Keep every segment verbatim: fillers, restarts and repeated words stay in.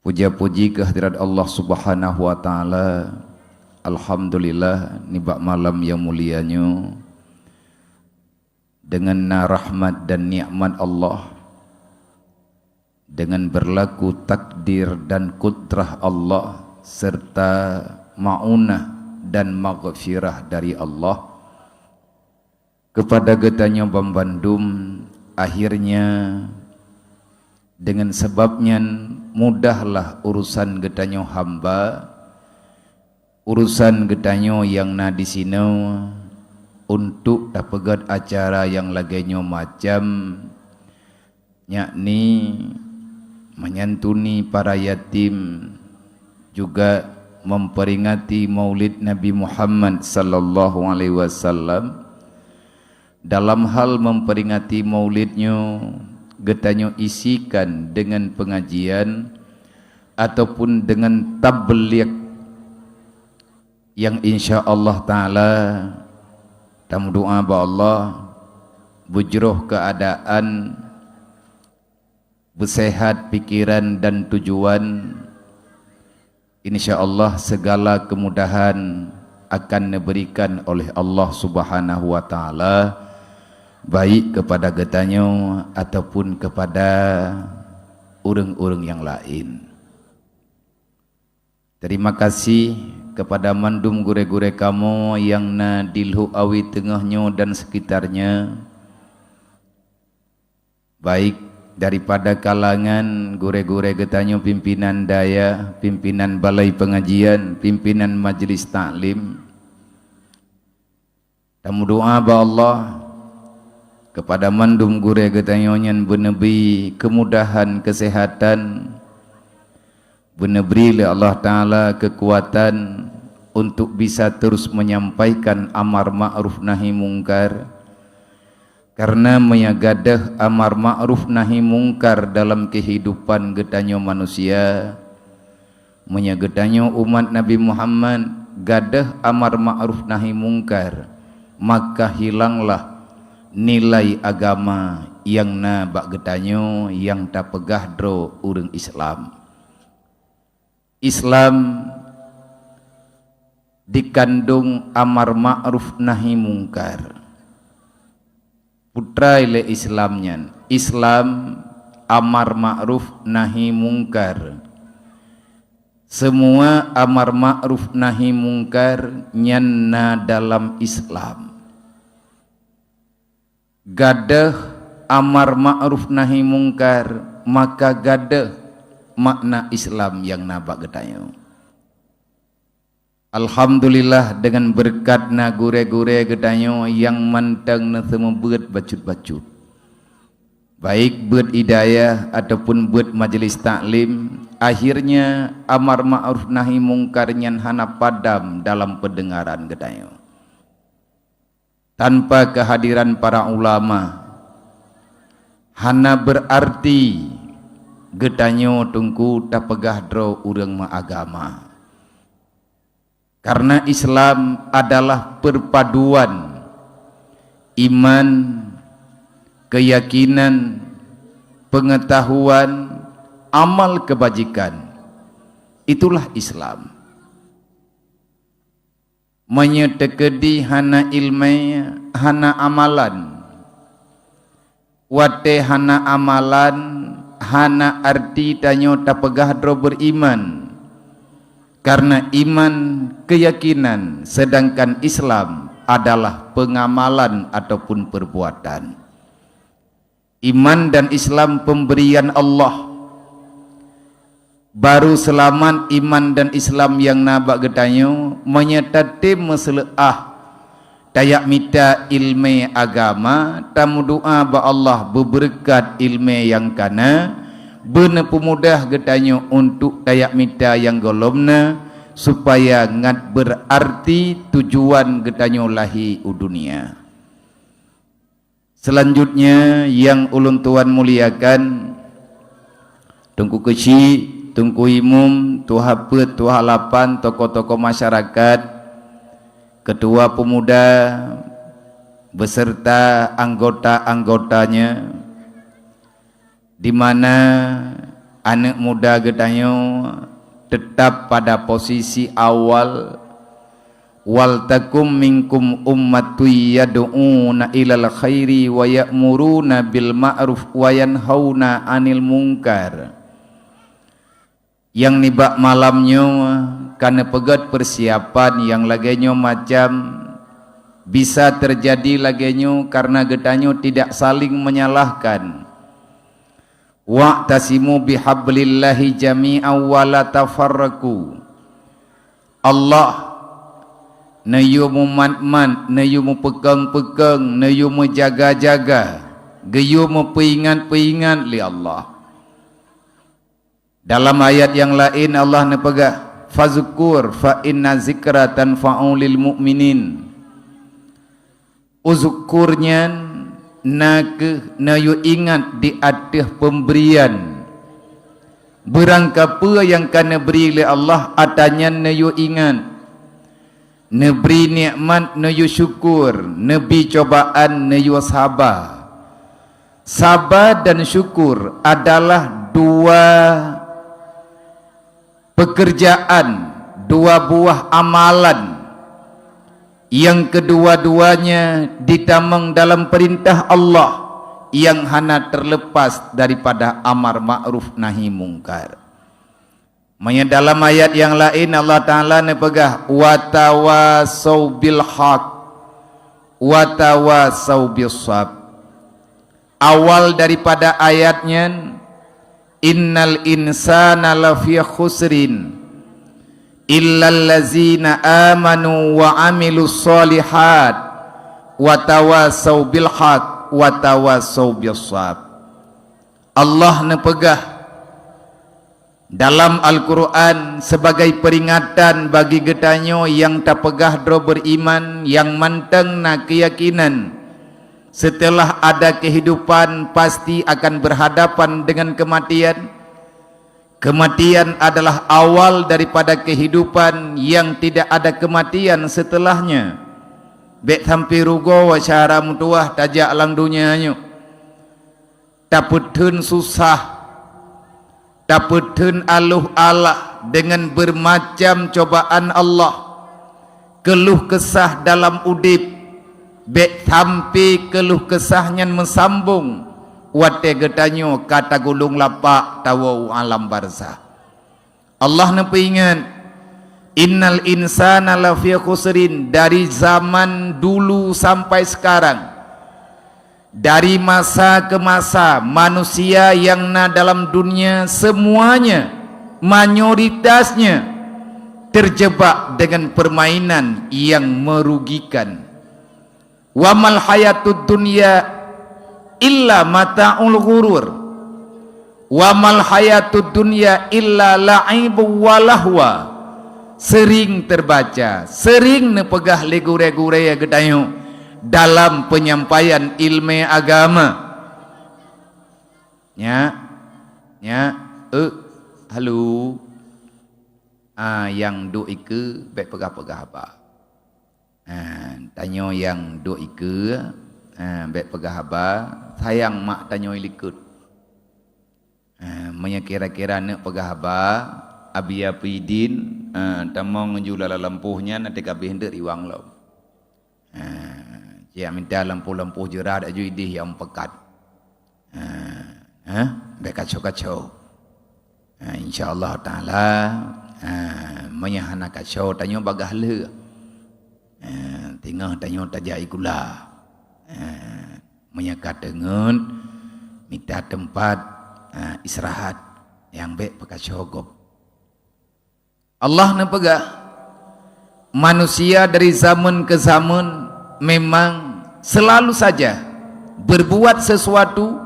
Puja-puji keuhadirat Allah Subhanahu wa Ta'ala. Alhamdulillah, nibak malam nyang mulia nyoe, deungon na rahmat dan nikmat Allah, deungon beurlaku takdir dan kudrah Allah, serta maunah dan maghfirah dari Allah, keupada geutanyoe banmandum, akhirnya, deungon sabab nyan mudahlah urusan geutanyoe hamba, urusan geutanyoe nyang na disinoe, untuk tapeugét acara nyang lagée nyoe macam, yakni menyantuni para yatim, juga memperingati Maulid Nabi Muhammad sallallahu alaihi wasallam. Dalam hal memperingati Maulid nyoe, geutanyoe isikan deungon pengajian ataupun deungon tabligh nyang insya Allah Ta'ala tameudoa bak Allah beujroh keuadaan, beuseuhat pikeran dan tujuan, insya Allah segala kemudahan akan neuberikan oleh Allah Subhanahu wa Ta'ala, baik keupada geutanyoe ataupun keupada ureuëng-ureuëng nyang laén. Terima kasih keupada mandum gurée-gurée kamoe nyang na di Lhok Awe Teungoh nyoe dan sekitarnya, baik daripada kalangan gurée-gurée geutanyoe, pimpinan dayah, pimpinan balai pengajian, pimpinan majlis taklim. Tameudoa bak Allah keupada mandum gurée geutanyoe nyan beuneubri keumudahan keuseuhatan, beuneubri lé Allah Ta'ala keukuatan untuk bisa terus menyampaikan amar ma'ruf nahi mungkar. Karena meunyoe gadôh amar ma'ruf nahi mungkar dalam keuhidupan geutanyoe manusia, meunyoe geutanyoe umat Nabi Muhammad gadôh amar ma'ruf nahi mungkar, maka hilanglah nilai agama nyang na bak geutanyoe nyang tapeugah droe ureuëng Islam. Islam dikandong amar ma'ruf nahi mungkar. Peutrai lé Islam nyan? Islam amar ma'ruf nahi mungkar. Semua amar ma'ruf nahi mungkar nyan na dalam Islam. Gadôh amar ma'ruf nahi mungkar, maka gadôh makna Islam nyang na bak geutanyoe. Alhamdulillah, deungon beureukat na gurée-gurée geutanyoe nyang mantong neuseumeubeuet bacut-bacut, baik beuet i dayah ataupun beuet majlis taklim, akhirnya amar ma'ruf nahi mungkar nyan hana padam dalam peundengaran geutanyoe. Tanpa keuhadiran para ulama, hana beurarti geutanyoe teungku tapeugah droe ureuëng meuagama. Karena Islam adalah perpaduan iman, keyakinan, pengetahuan, amal kebajikan. Itulah Islam. Meunyoe teukeudi hana iéleumé, hana amalan. Watée hana amalan, hana arti tanyoe tapeugah droe beuriman. Karena iman keuyakinan, sedangkan Islam adalah peungamalan ataupun peurbuatan. Iman dan Islam peumberian Allah. Baru seulamat iman dan Islam nyang na bak geutanyoe meunyoe tatem meuseuleuah, tajak mita iéleumé agama, tameudoa bak Allah beubeureukat iéleumé nyang kana, beuneupeumudah geutanyoe untuk tajak mita nyang gohlom na, supaya ngat beurarti tujuan geutanyoe lahé u dunia. Selanjutnya, nyang ulôn tuan muliakan, Teungku Keuchik, Teungku Imum, Tuha Peuet, Tuha Lapan, tokoh-tokoh masyarakat, Ketua Pemuda, beserta anggota-anggotanya, di mana Aneuk muda geutanyoe teutap pada posisi awal, "Wal takum minkum ummatun yad'una ilal khairi wa ya'muruna bil ma'ruf wa yanhauna 'anil munkar." Nyang nibak malam nyoe ka neupeugét peusiapan nyang lagée nyoe macam bisa teujadi lagée nyoe kareuna geutanyoe tidak saling menyalahkan. "Wa'tasimu bihablillahi jami'an wa la tafarraqu." Allah neuyue mumat-mat, neuyue mupeukeung-peukeung, neuyue meujaga-jaga, geuyue meupeuingat-peuingat lé Allah. Dalam ayat nyang laén Allah neupeugah, "Fazkur fa inna zikra tanfa'u lil mu'minin." Uzkur nyan na kheueh neuyue ingat di ateueh peubrian. Beurangkapeue nyang ka neubri lé Allah, ata nyan neuyue ingat. Neubri nikmat neuyue syukur, neubi cobaan neuyue saba. Saba dan syukur adalah dua pekerjaan, dua buah amalan yang kedua-duanya ditamong dalam perintah Allah yang hana terlepas daripada amar ma'ruf nahi mungkar. Meunyoe dalam ayat nyang laén Allah Ta'ala neupeugah, "Wa tawasau bil haq, wa tawasau bis sab." Awal daripada ayat nyan, "Innal insana lafi khusrin, illallazina amanu wa amilus solihat, wa tawasau bil haq, wa tawasau bis sab." Allah neupeugah dalam Al-Qur'an sebagai peringatan bagi geutanyoe nyang tapeugah droe beriman, nyang mantong na keuyakinan, setelah ada kehidupan pasti akan berhadapan dengan kematian. Kematian adalah awal daripada kehidupan, yang tidak ada kematian setelahnya. Bék sampai rugoe syedara meutuwah tajak lam donya nyoe. Tapeutheun susah, tapeutheun aloh alah deungon beumacam cobaan Allah. Keuluh keusah dalam udeb, bék sampai keuluh keusah nyan meusambong watée geutanyoe ka tagulong lapak tawoe u alam barzakh. Allah neupeuingat, "Innal insana lafi khusrin," dari zaman dulu sampai sekarang, dari masa ke masa, manusia yang na dalam dunia semuanya, mayoritasnya, terjebak dengan permainan yang merugikan. "Wa mal hayatud dunya illa mata'ul ghurur. Wa mal hayatud dunya illa la'ibu wa lahwa." Sering terbaca, sering neupeugah lé gurée-gurée geutanyoe dalam penyampaian ilmu agama. Nyak, nyak, eh, halo. Ah, nyang duek ikeue bék peugah-peugah haba. Ha, tanyoe nyang duek ikeue, ha, bék peugah haba, sayang mak tanyoe likot. Ha, meunyoe kira-kira neuk peugah haba, Abi Apidin, ha, tamong ju lam lampôh nyan, até ka abéh deuk iwang lom. Ha, ciyak mita lampôh-lampôh jeurah dak ju idéh nyang peukat. Ha, ha, bék kacau-kacau. Ha, insya Allah Taala, ha, meunyoe hana kacau tanyoe bagaih le. Ha, teungoh tanyoe tajak sikula. Ha, meunyoe ka teungeut mita teumpat, ha, istirahat nyang bék peukacau gob. Allah neupeugah, manusia dari zaman ke zaman memang selalu saja berbuat sesuatu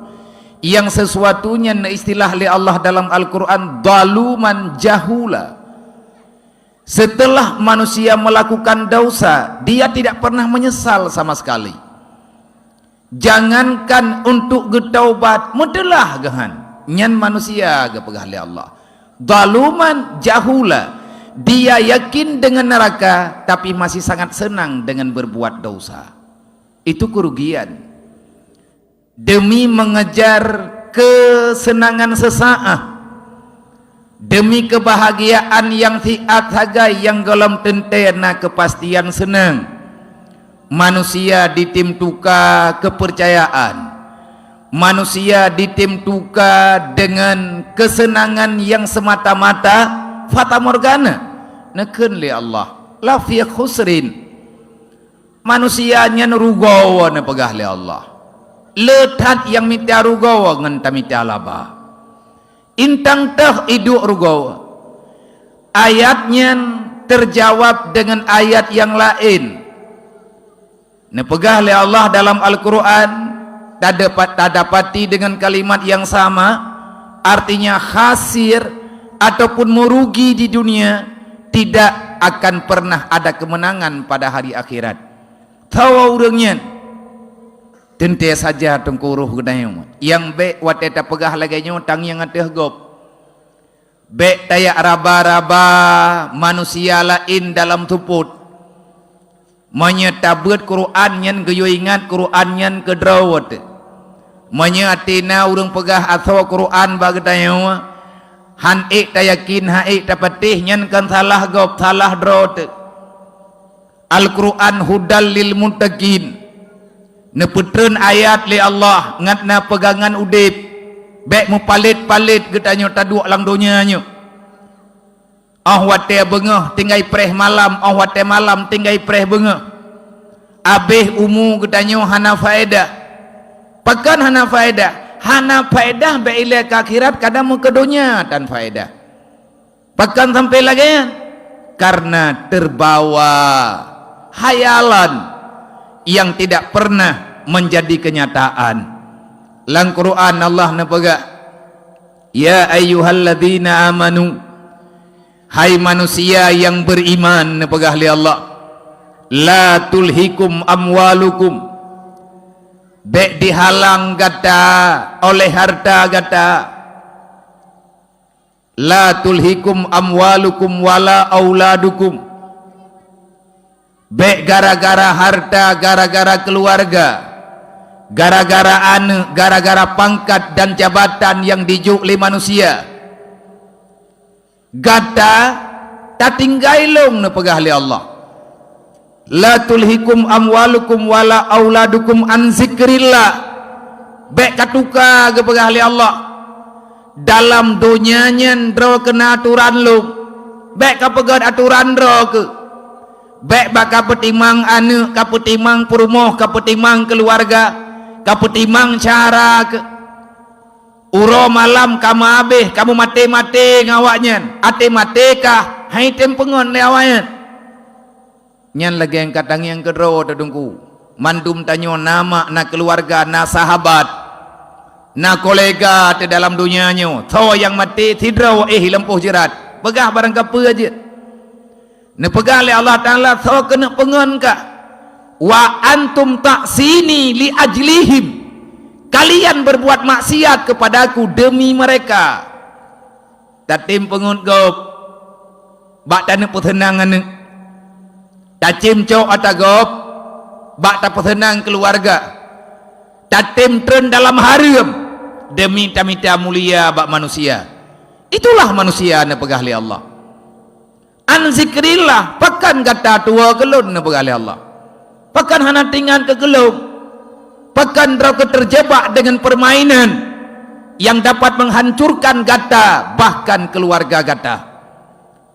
yang sesuatu nyan istilah lé Allah dalam Al-Quran, "Zaluman jahula." Setelah manusia melakukan dosa, dia tidak pernah menyesal sama sekali. Jangankan untuk geutaubat, meuteulah geuhan. Nyan manusia geupeugah lé Allah. Zaluman jahula. Dia yakin dengan neraka, tapi masih sangat senang dengan berbuat dosa. Itu kerugian. Demi mengejar kesenangan sesaat, Demi keubahgiaan nyang siat sagai nyang gohlom teuntée na keupastian seunang. Manusia jitem tuka keupeurcayaan. Manusia jitem tuka deungon keuseunangan nyang seumata-mata fatamorgana. Neukheun lé Allah, "Lafi khusrin." Manusia nyan rugoe neupeugah lé Allah. Le that nyang mita rugoe ngon tamita laba. Intang teuh iduek rugoe. Ayat nyan teujawab deungon ayat nyang laén. Neupeugah lé Allah dalam Al-Qur'an, tadapa-, tadapati deungon kalimat nyang sama, artinya khasir ataupun meurugi di dunia, tidak akan pernah ada keumeunangan pada hari akhirat. Tho ureuëng nyan. Teuntée saja teungku roh geutanyoe, nyang bék watée tapeugah lagée nyoe tangieng ateueh gob. Bék tajak raba-raba manusia laén dalam seupôt. Meunyoe tabeuet Quran nyan geuyue ingat Quran nyan keudroe teuh. Meunyoe até na ureuëng peugah asoe Quran bak geutanyoe, han ék tayakin, han ék tapatéh nyan kon salah gob, salah droe teuh. Al-Qur'an hudal lil muttaqin. Neupeutreun ayat lé Allah ngat na peugangan udeb. Bék mupalét-palét geutanyoe taduek lam donya nyoe. Óh watée beungoh tinggai preh malam, óh watée malam tinggai preh beungoh. Abéh umu geutanyoe hana faedah. Pakon hana faedah? Hana faedah bék ilée keu akhirat, kadang meukeue donya tan faedah. Pakon sampai lagée nyan? Karena terbawa hayalan yang tidak pernah menjadi kenyataan. Lam Quran Allah neupeugah, "Ya ayyuhalladzina amanu," hai manusia yang beriman, neupeugah lé Allah, "la tulhikum amwalukum," bék dihalang gata oleh harta gata. "La tulhikum amwalukum wala auladukum." Bék gara-gara harta, gara-gara keuluwarga, gara-gara aneuëk, gara-gara pangkat dan jabatan nyang jijok lé manusia, gata tatinggai lôn, neupeugah lé Allah. "La tulhikum amwalukum wala auladukum an zikrillah." Bék katuka geupeugah lé Allah, dalam donya nyan droe keu na atoran lôn. Bék kapeugét atoran droe keuh. Bék bak kapeutimang aneuëk, kapeutimang peurumoh, kapeutimang keuluwarga, kapeutimang syedara keuh. Uroe malam ka meuabéh, ka meumaté-maté ngon awaknyan. Até maté kah, han item peungon lé awaknyan. Nyan lagée nyang ka tangieng keudroe teuh teungku. Mandum tanyoe na mak, na keuluwarga, na sahabat, na kolega teuh dalam donya nyoe. Soe nyang maté sidroe éh i lampôh jeurat. Peugah barang kapeue jeuet. Neupeugah lé Allah Taala, "Soe keuneuk peungon kah? Wa antum ta'sini li ajlihim." Kalian berbuat maksiat kepada-Ku demi mereka. Tatem peungon gob bak taneuk peuseunang aneuëk. Tacem cok ata gob bak tapeuseunang keuluwarga. Tatem treun dalam hareuem demi tamita mulia bak manusia. Itulah manusia neupeugah lé Allah. "An zikrillah, pakon gata tuwoe keu lôn," neupeugah lé Allah. "Pakon hana teuingat keu lôn? Pakon droe keuh teujebak deungon peurmainan nyang dapat meuhancurkan gata, bahkan keuluwarga gata?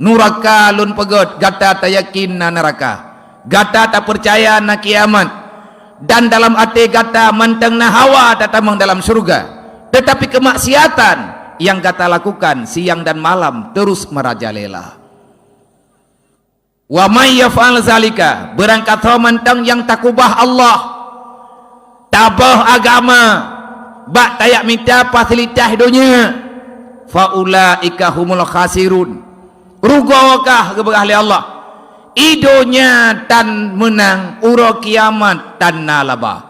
Nuraka lôn peugét, gata tayakin na nuraka. Gata tapeucaya na kiamat. Dan dalam até gata mantong na hawa tatamong dalam syeuruga. Teutapi keumaksiatan nyang gata lakukan siang dan malam terus meurajalela." "Wa may yaf'al zalika," beurangkasoe mantong nyang takubah Allah, taböh agama bak tajak mita fasilitas donya, "fa ulaika humul khasirun." Rugoe kah geupeugah lé Allah. I donya tan meunang, uroe kiamat tan na laba.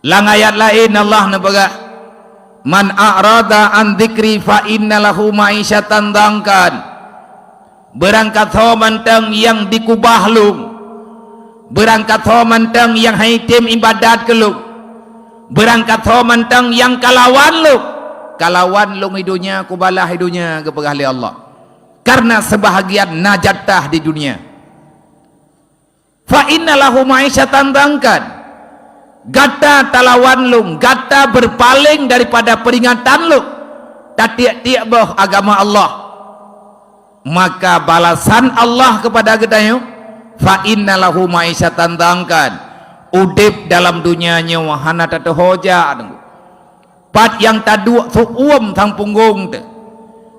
Lam ayat laén Allah neupeugah, "Man a'rada an dzikri fa inna lahu ma'isyatan dhankan." Beurangkasoe mantong nyang dikubah lôn, beurangkasoe mantong nyang han item ibadat keu lôn, beurangkasoe mantong nyang kalawan lôn, Kalawan lôn i donya, kubalah i donya, geupeugah lé Allah. Karena sebahagian na jatah di dunia. Fa inna lahu ma'isyatan dhankan. Gata talawan lôn, gata berpaling daripada peringatan lôn, tatiek-tiek boh agama Allah. Maka balasan Allah kepada geutanyoe, fa inna lahu ma'isyatan dhankan. Udeb dalam dunia nyoe hana tateuho jak. Pat nyang taduek seuuem sang punggong teuh.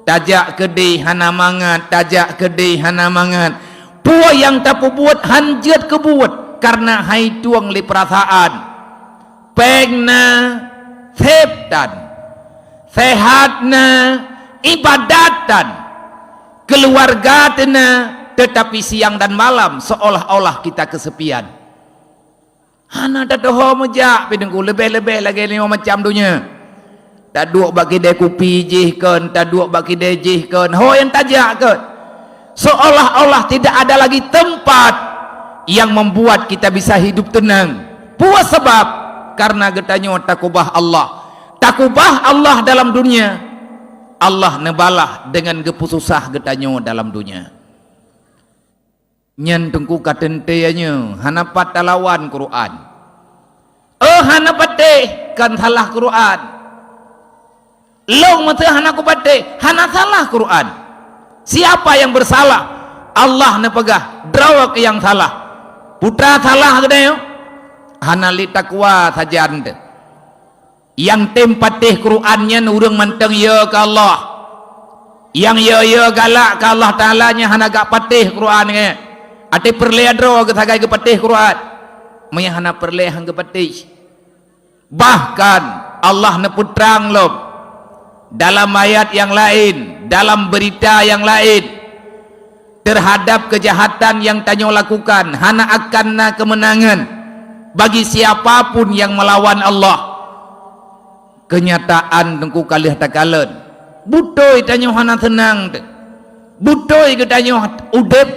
Tajak keudeh hana mangat, tajak keudeh hana mangat. Peue nyang tapeubuet han jeuet keubuet, karena hai tueng lé peurasaan. Péng na, sép tan. Sehat na, ibadat tan. Keluarga teuh na, tetapi siang dan malam seolah-olah kita kesepian. Hana tateuho meujak pih Teungku, leubeh-leubeh lagée nyoe macam donya. Taduek bak kidée kupi jih kon, taduek bak kidée jih kon, ho nyang tajak kon. Seolah-olah tidak ada lagi tempat yang membuat kita bisa hidup tenang. Peue sabab? Karena geutanyoe takubah Allah. Takubah Allah dalam dunia, Allah neubalah dengan geupeususah geutanyoe dalam dunia. Nyan Teungku ka teuntée nyoe, hana pat talawan Quran. Oh, hana patéh, kan salah Quran. Lôn meuseu hana kupatéh, hana salah Quran. Siapa yang bersalah? Allah neupeugah, droe nyang salah. Putra salah geutanyoe, hana lé takwa sajan teuh. Nyang tem patéh Quran nyan ureuëng mantong yo keu Allah. Nyang yo-yo galak keu Allah Taala nyan hana gak patéh Quran nyan. Até peureulée droe geusagai geupatéh Quran. Meunyo hana peureulée han geupatéh. Bahkan Allah neupeutrang lom dalam ayat nyang laén, dalam beurita nyang laén, terhadap keujahatan nyang tanyoe lakukan hana akan na keumeunangan bagi siapa pun nyang meulawan Allah. Keunyataan Teungku ka lheueh takalon, beutôi tanyoe hana seunang teuh. Beutôi geutanyoe udeb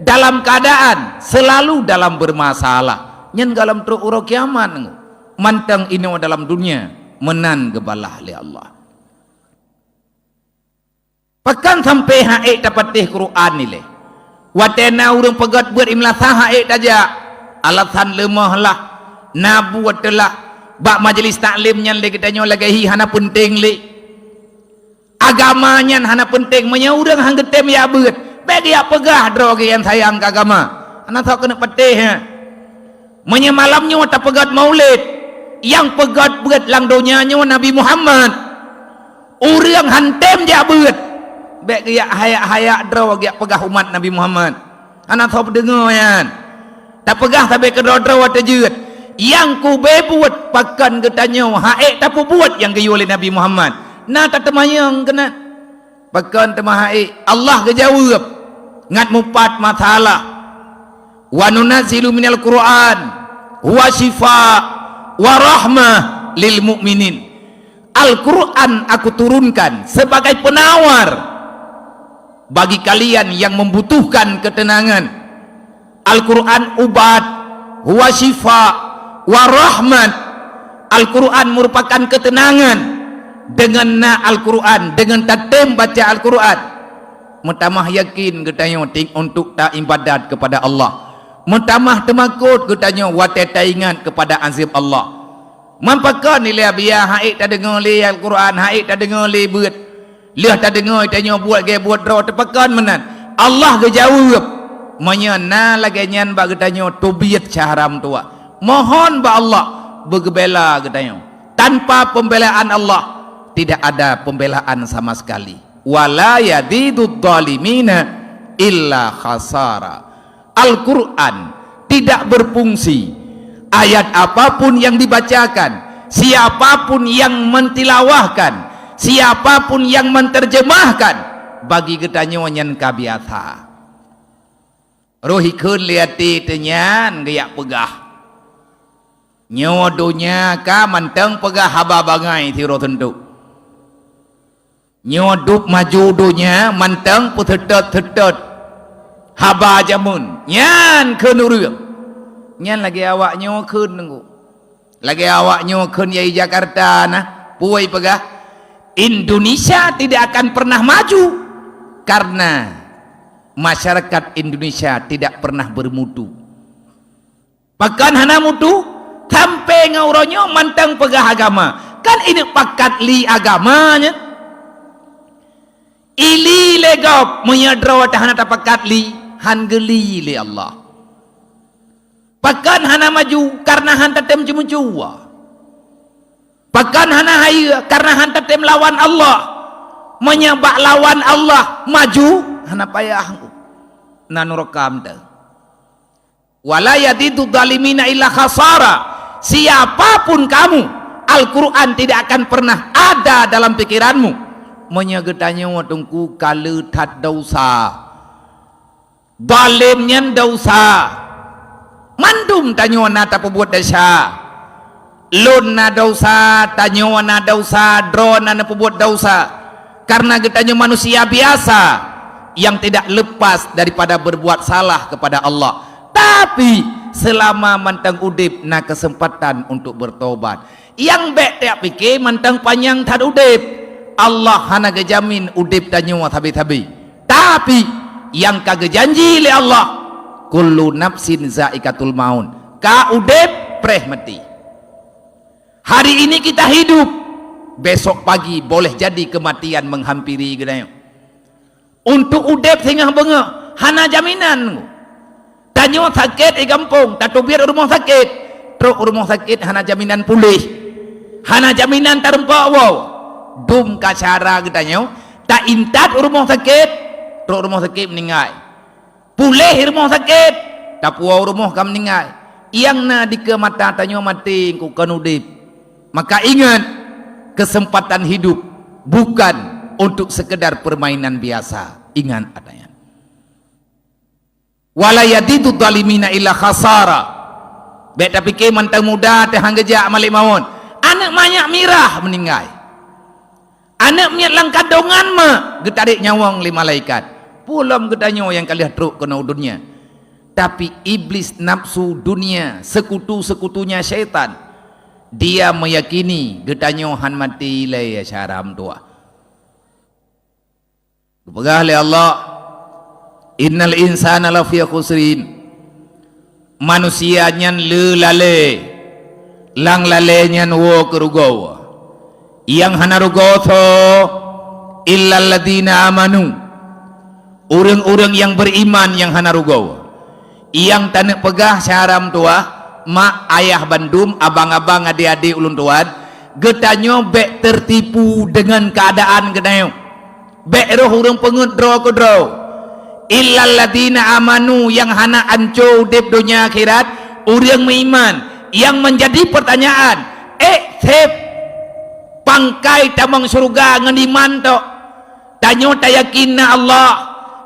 dalam keuadaan seulalu dalam beureumasalah. Nyan gohlom trok uroe kiamat Teungku. Mantong inoe dalam dunia meunan geubalah lé Allah. Pakon sampoe han ék tapatéh Quran ilée? Watée na ureuëng peugét beuet i meulasah han ék tajak, alasan leumoh lah, na buet teuh lah, bak majelis taklim nyan lé geutanyoe lagée hi hana peunteng lé. Agama nyan hana peunteng, meunyoe ureuëng han geutem jak beuet, bék geujak peugah droe geuh nyang sayang keu agama. Hana soe keuneuk patéh, ha. Meunyoe malam nyoe tapeugét maulid, nyang peugét beuet lam donya nyoe Nabi Muhammad. Ureuëng han tem jak beuet, bék geujak hayak-hayak droe geujak peugah umat Nabi Muhammad. Hana soe peudeungoe nyan. Tapeugah sabe keudroe-droe watée jeuet. Nyang kube buet pakon geutanyoe han ék tapeubuet nyang geuyue lé Nabi Muhammad. Na tateumanyong keunan. Pakon teuma han ék? Allah geujaweueb ngat mupat masalah. "Wa nunazzilu minal Qur'an huwa syifa wa rahmah lil mu'minin." Al-Quran Aku turunkan sebagai penawar bagi kalian yang membutuhkan ketenangan. Al-Quran ubat, huwa syifa, wa rahmat. Al-Quran merupakan ketenangan. Dengan na Al-Quran, dengan tatem baca Al-Quran, meutamah yakin geutanyoe ting untuk taibadat kepada Allah. Meutamah teumakot geutanyoe watée taingat kepada azab Allah. Meupakon ilée biya han ék tadeungoe lé Al-Quran, han ék tadeungoe lé beuet. Lheueh tadeungoe tanyoe buet gét buet droe teupakon meunan. Allah geujaweueb, meunyoe na lagée nyan bak geutanyoe teubiet syahram tuha. Mohon bak Allah beugeubela geutanyoe. Tanpa pembelaan Allah, tidak ada pembelaan sama sekali. "Wa la yazidudz dzalimina illa khasara." Al-Quran tidak berfungsi. Ayat apapun yang dibacakan, siapapun yang mentilawahkan, siapapun yang menterjemahkan, bagi geutanyoe nyan ka biasa. Roh ikheun lé até teuh nyan geujak peugah, nyoe donya ka mantong peugah haba bangai sidroe teuntu. Nyoe dub maju donya mantong peuseutôt-seutôt haba jameun. Nyan kheun ureuëng. Nyan lagée awak nyoe kheun Teungku. Lagée awak nyoe kheun nyang i Jakarta na, peue peugah, Indonesia tidak akan pernah maju karena masyarakat Indonesia tidak pernah bermutu. Pakon hana mutu? Sampai ngon uroe nyoe mantong peugah agama. Kan ingat pakat li agama nyan? Ili lé gob, meunyoe droe ta hana tapakat li, han geuli lé Allah. Pakon hana maju? Karena han tatem ceumeucue. Pakon hana hayeue? Karena han tatem lawan Allah. Meunyoe bak lawan Allah maju, hana payah na nuraka mantong. "Wala yazidu zalimina illa khasara." Siapapun kamu, Al-Quran tidak akan pernah ada dalam pikiranmu. Meunyoe geutanyoe teungku ka le that desya, zalim nyan desya. Mandum tanyoe na tapeubuet desya. Lôn na desya, tanyoe na desya, droe na neupeubuet desya. Karena geutanyoe manusia biasa yang tidak lepas daripada berbuat salah kepada Allah. Tapi, selama mantong udeb na kesempatan untuk bertobat. Nyang bék tapike mantong panyang that udeb. Allah hana geujamin udeb tanyoe sabe-sabe. Tapi, nyang ka geujanji lé Allah, "Kullu nafsin zaikatul maut." Ka udeb, preh maté. Hari ini kita hidup, besok pagi boleh jadi kematian menghampiri geutanyoe. Untuk udeb singoh beungoh, hana jaminan. Tanyoe sakét di gampông, tateubiet u rumoh sakét. Trok u rumoh sakét hana jaminan puléh. Hana jaminan tareumpok woe. Dum ka cara geutanyoe, taintat u rumoh sakét, trok u rumoh sakét meuninggai. Puléh rumoh sakét, tapuwoe rumoh ka meuninggai. Nyang na dikeue mata tanyoe maté, kon udeb. Maka ingat, kesempatan hidup bukan untuk sekedar permainan biasa. Ingat ayat nyan. "Wala yazidu zalimina illa khasara." Bék tapike mantong muda teuh han geujak malék mawöt. Aneuk manyak mirah meuninggai. Aneuk miet lam kandongan ma geutarek nyawöng lé malaikat. Peue lom geutanyoe nyang ka lheueh trok keunoe u dunia. Tapi iblis nafsu dunia, sekutu-sekutunya syaitan, dia meyakini geutanyoe han maté ilée syara meutuwah. Geupeugah lé Allah, "Innal insana lafi khusrin." Manusia nyan le lalé, lam lalé nyan woe keu rugoe. Nyang hana rugoe soe? Illalladzina amanu. Ureuëng-ureuëng nyang beriman nyang hana rugoe. Nyang taneuk peugah syara meutuwah, mak, ayah bandum, abang-abang, adé-adé ulôn tuan, geutanyoe bék teurtipu deungon keuadaan geutanyoe. Bék roh ureuëng peungeuet droe keudroe. Illalladzina amanu, nyang hana anco udeb donya akhirat, ureuëng meuiman, nyang meunjadi peurtanyaan, ék sép pangkai tamong syeuruga ngon iman tok? Tanyoe tayakin na Allah,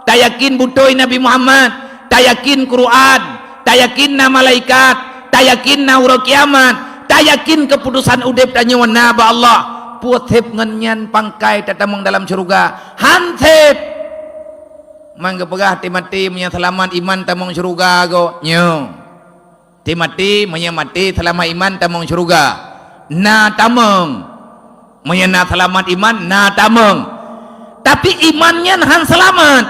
tayakin beutôi Nabi Muhammad, tayakin Quran, tayakin na malaikat, tayakin na uroe kiamat, tayakin keuputosan udeb tanyoe na bak Allah. Peue sép ngon nyan pangkai tatamong dalam syeuruga? Han sép! Man geupeugah teumaté meunyoe seulamat iman tamong syeuruga go? Nyo. Teumaté, meunyoe maté seulamat iman tamong syeuruga, na tamong. Meunyoe na seulamat iman, na tamong. Tapi iman nyan han seulamat.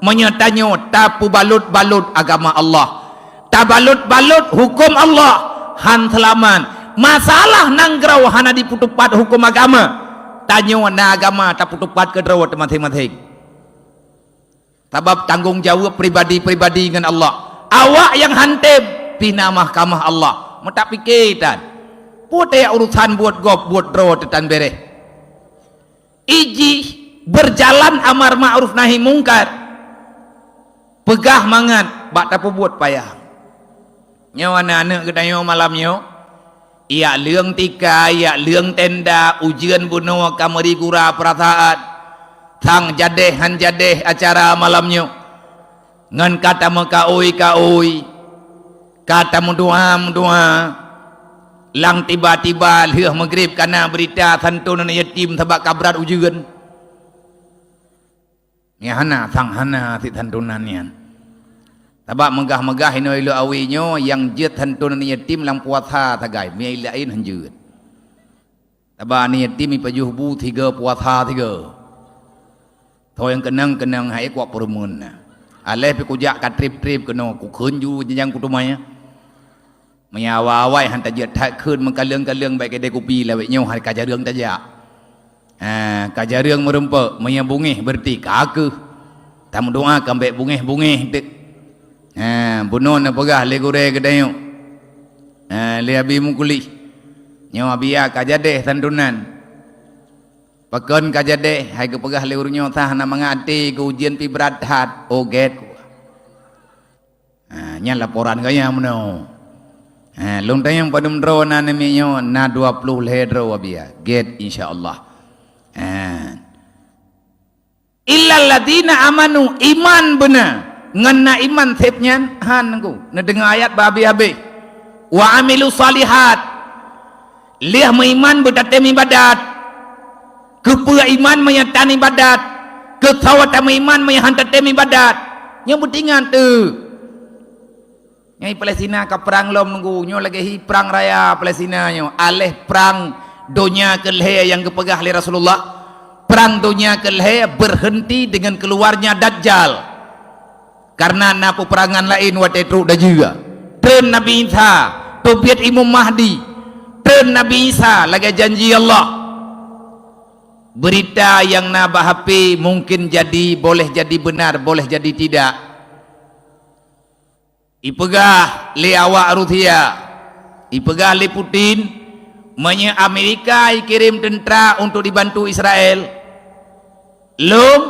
Meunyoe tanyoe tapeubalot-balot agama Allah, tabalot-balot huköm Allah, han seulamat. Masalah nanggroe hana jipeuteupat huköm agama, tanyoe na agama tapeuteupat keudroe teumaséng-maséng. Sabab tanggong jaweueb pribadi-pribadi ngon Allah. Awak nyang han tem pih na mahkamah Allah. Meutak pike tan. Peue teuh urusan buet gob, buet droe teuh tan béréh. Ijih beujalan amar ma'ruf nahi mungkar. Peugah mangat bak tapeubuet payah. Nyoe aneuk-aneuk geutanyoe malam nyoe, yak leueng tika, yak leueng tenda, ujeuen bunoe ka meuri gura peurasaan. Sang jadeh han jadeh acara malam nyoe. Ngon ka tameukaôi-kaôi, ka tameudoa-meudoa. Lang tiba-tiba lheueh meugreb kana beurita santonan yatim sabab ka brat ujeuen. Nyan hana, sang hana sit santonan nyan. Sabab meugah-meugah inoe ilok awe nyoe nyang jeuet santonan yatim lam puasa sagai, meunyo laén han jeuet. Taba aneuk yatim ipajoh bu tiga puasa tiga. Tho nyang keunong-keunong hai kuak peureumeun na. Aléh pi kujak ka treb-treb keunoe kukheun ju janjang kuteumai. Meunyo awai-awai han tajeuet that kheun meukaleueng-kaleueng bak keudè kupi lawét nyoe hai ka jareueng tajak. Ha, ka jareueng meurumpok, meunyo bungéh beureuti ka keuh. Tameudoa ka bék bungéh-bungéh teuk. Ha, bunoe neupeugah lé gurée geutanyoe. Ha, lé Abi Mukli. Nyoe Abi ya ka jadéh santunan. Pakon ka jadéh, hai geupeugah lé ureuëng nyoe sah na mangat até geuh ujian pi brat that. Oh gét. Ha, nyan laporan gaya meunoe. Ha, lôn tanyong padum droe na namiet nyoe, na dua ploh lhée droe Abi ya. Gét insya Allah. Ha. Illalladzina amanu, iman beuna. Ngon na iman sép nyan, han nangku. Neudeungoe ayat bak habéh-habéh. Wa amilu shalihat. Lheueh meuiman beutatem ibadat. Keupeue iman meunyo tan ibadat? Keusoe tameuiman meunyo han tatem ibadat? Nyoe beutingan teuh. Nyoe Palestina ka prang lom nunggu. Nyoe lagée hi prang raya Palestina nyoe. Aléh prang donya keulhée nyang geupeugah lé Rasulullah. Prang donya keulhée berhenti dengan keluarnya Dajjal. Karena na peperangan laén watée trok dajue. Treun Nabi Isa, teubiet Imam Mahdi. Treun Nabi Isa lagée janji Allah. Berita nyang na bak H P mungkin jadi, boleh jadi benar, boleh jadi tidak. Ipeugah lé awak Rusia, ipeugah lé Putin, meunyoe Amerika ikirém teuntra untuk dibantu Israel, lom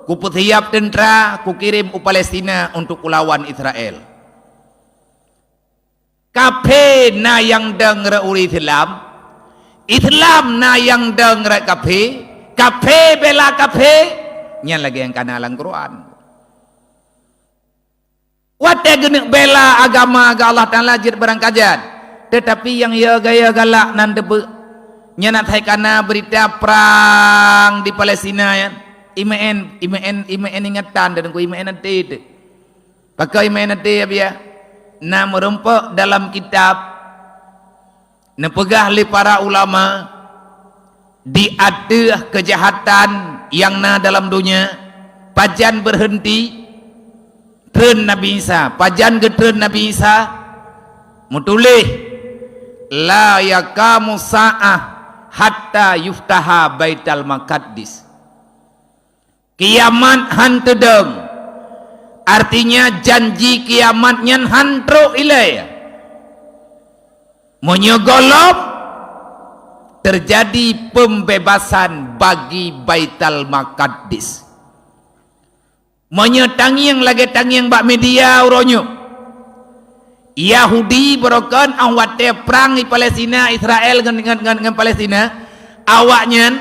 kupeusiab teuntra kukirém u Palestina untuk kulawan Israel. Kaphé na nyang dong rot ureuëng Islam, Islam na nyang dong rot kaphé, kaphé bela kaphé, nyan lagée nyang kana lam Quran. Watée geuneuk bela agama geuh Allah Taala jeuet barangkajan, teutapi nyang yo gaya galak nan teupeue. Nyan asai kana beurita prang di Palestina nyan. I M N, I M N, I M N ingatan dan ku I M N nanti tu. Pakai I M N nanti ya biya. Na meurumpok dalam kitab. Neupeugah lé para ulama, di ateueh keujahatan nyang na dalam donya, pajan beureunti treun Nabi Isa, pajan geutreun Nabi Isa, meutuléh, "La yaqamu sa'ah hatta yuftaha Baital Maqaddis." Kiamat han teudong. Artinya janji kiamat nyan han trok ilée. Meunyoe gohlom teujadi peumbebasan bagi Baital Maqaddis. Meunyoe tangieng lagée tangieng bak media uroe nyoe, Yahudi beurokon óh watée prang di Palestina, Israel ngon, ngon, ngon, ngon Palestina, awaknyan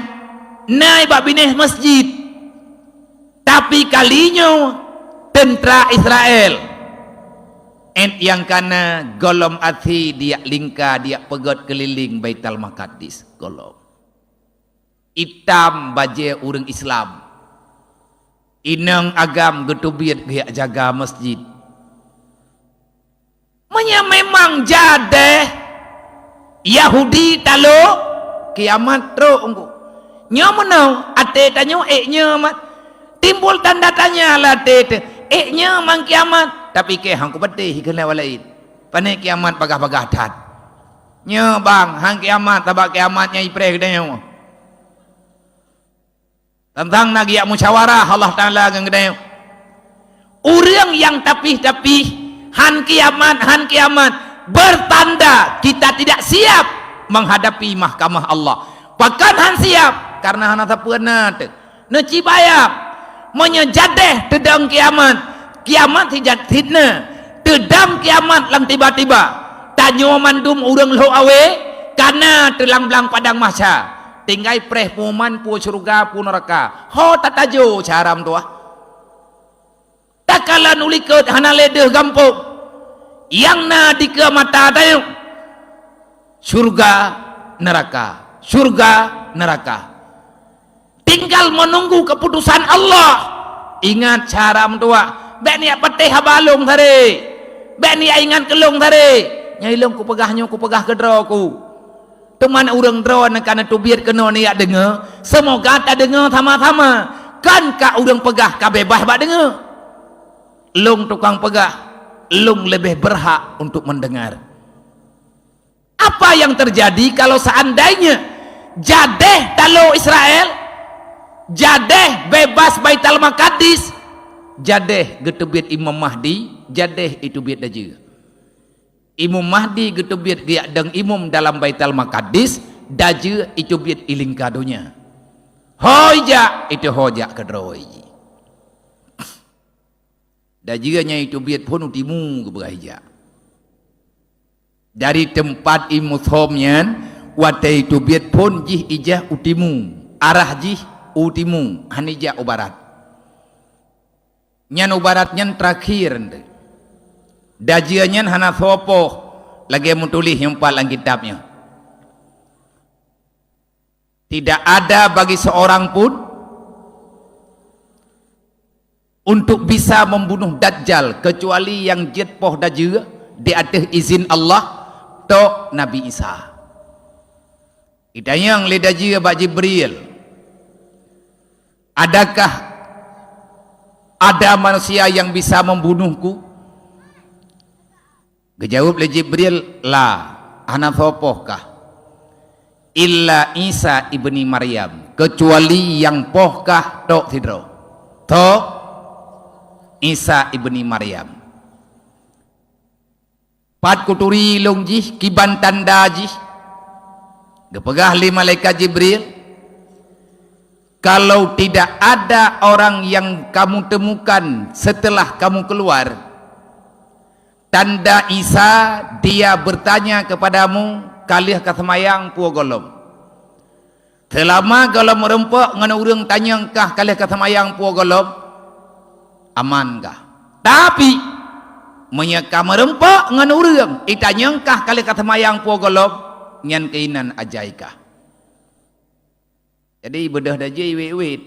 na bak binéh masjid. Tapi kali nyoe teuntra Israel, ét nyang kana gohlom até diyak lingka diyak peugét keulileng Baital Maqaddis gohlom. Itam bajée ureuëng Islam. Inong agam geuteubiet geujak jaga masjid. Meunyoe memang jadeh Yahudi talo, kiamat trok engku. Nyoe meunoe, até tanyoe ék nyoe mat. Timbul tanda tanya lah até teuh, ék nyoe mang kiamat. Tapi keu hang kupatéh keuneuk walai. Pané kiamat bagah-bagah that. Nyoe bang, hang kiamat, sabab kiamat nyang ipreh geutanyoe. Tantang na geujak musyawarah Allah Taala ngon geutanyoe. Ureuëng nyang tapih-tapih, han kiamat, han kiamat, bertanda kita tidak siap menghadapi mahkamah Allah. Pakon han siap? Karena hana sapeue na teuh. Neucibayang, meunyoe jadeh teudong kiamat, kiamat sijat fitnah, teudong kiamat lam tiba-tiba. Tanyoe mandum ureuëng lhok awé, kana teulang-blang padang mahsyar. Tinggai preh pengumuman peue syeuruga, peue neuraka. Ho tatajo cara meutuah. Takalon u likot hana lé deuh gampông. Nyang na dikeue mata tanyoe, syeuruga, neuraka, syeuruga, neuraka. Tinggal menunggu keputusan Allah. Ingat cara meutuah. Bék niyak patéh haba lôn sare. Bék niyak ingat keu lôn sare. Nyai lôn kupeugah nyoe kupeugah keudroe ku. Teuma ureuëng droe nyang ka neuteubiet keunoe neujak deungoe, seumoga tadeungoe sama-sama. Kan ka ureuëng peugah ka beubaih bak deungoe. Lôn tukang peugah, lôn leubeh beurhak untuk mendengar. Apa yang terjadi kalau seandainya jadeh talo Israel, jadeh bebas Baitul Maqadis, jadeh geuteubiet Imam Mahdi, jadeh iteubiet Dajjal? Imam Mahdi geuteubiet geujak dong imum dalam Baitul Maqadis, Dajjal iteubiet ilingka donya. Ho ijak, itu ho jak keudroe jih. Dajjal nyan iteubiet phon u timu geupeugah ijak. Dari teumpat imuthom nyan, watée iteubiet phon jih ijak u timu, arah jih u timu, hana ijak u barat. Nyan u barat nyan terakhir ente. Dajjal nyan hana soe poh, lagée meutuléh nyang pat lam kitab nyoe. Tidak ada bagi seorang pun untuk bisa membunuh Dajjal kecuali yang jeuet poh Dajjal di ateueh izin Allah, tok Nabi Isa. Itanyong lé Dajjal bak Jibril, "Adakah ada manusia yang bisa membunuhku?" Geujaweueb lé Jibril, "La, hana soe poh kah. Illa Isa ibni Maryam, kecuali nyang poh kah tok sidroe. Tok Isa ibni Maryam. Pat kuturi lôn jih, kiban tanda jih?" Geupeugah lé malaikat Jibril, "Kalau tidak ada orang yang kamu temukan setelah kamu keluar, tanda Isa dia bertanya kepadamu, ka lheueh ka seumayang peue gohlom. Seulama gohlom meureumpok ngon ureuëng tanyong kah ka lheueh ka seumayang peue gohlom, aman kah. Tapi, meunyoe ka meureumpok ngon ureuëng itanyong kah ka lheueh ka seumayang peue gohlom, nyan keuinan ajai kah." Jadi, beudôh Dajjal iwét-wét.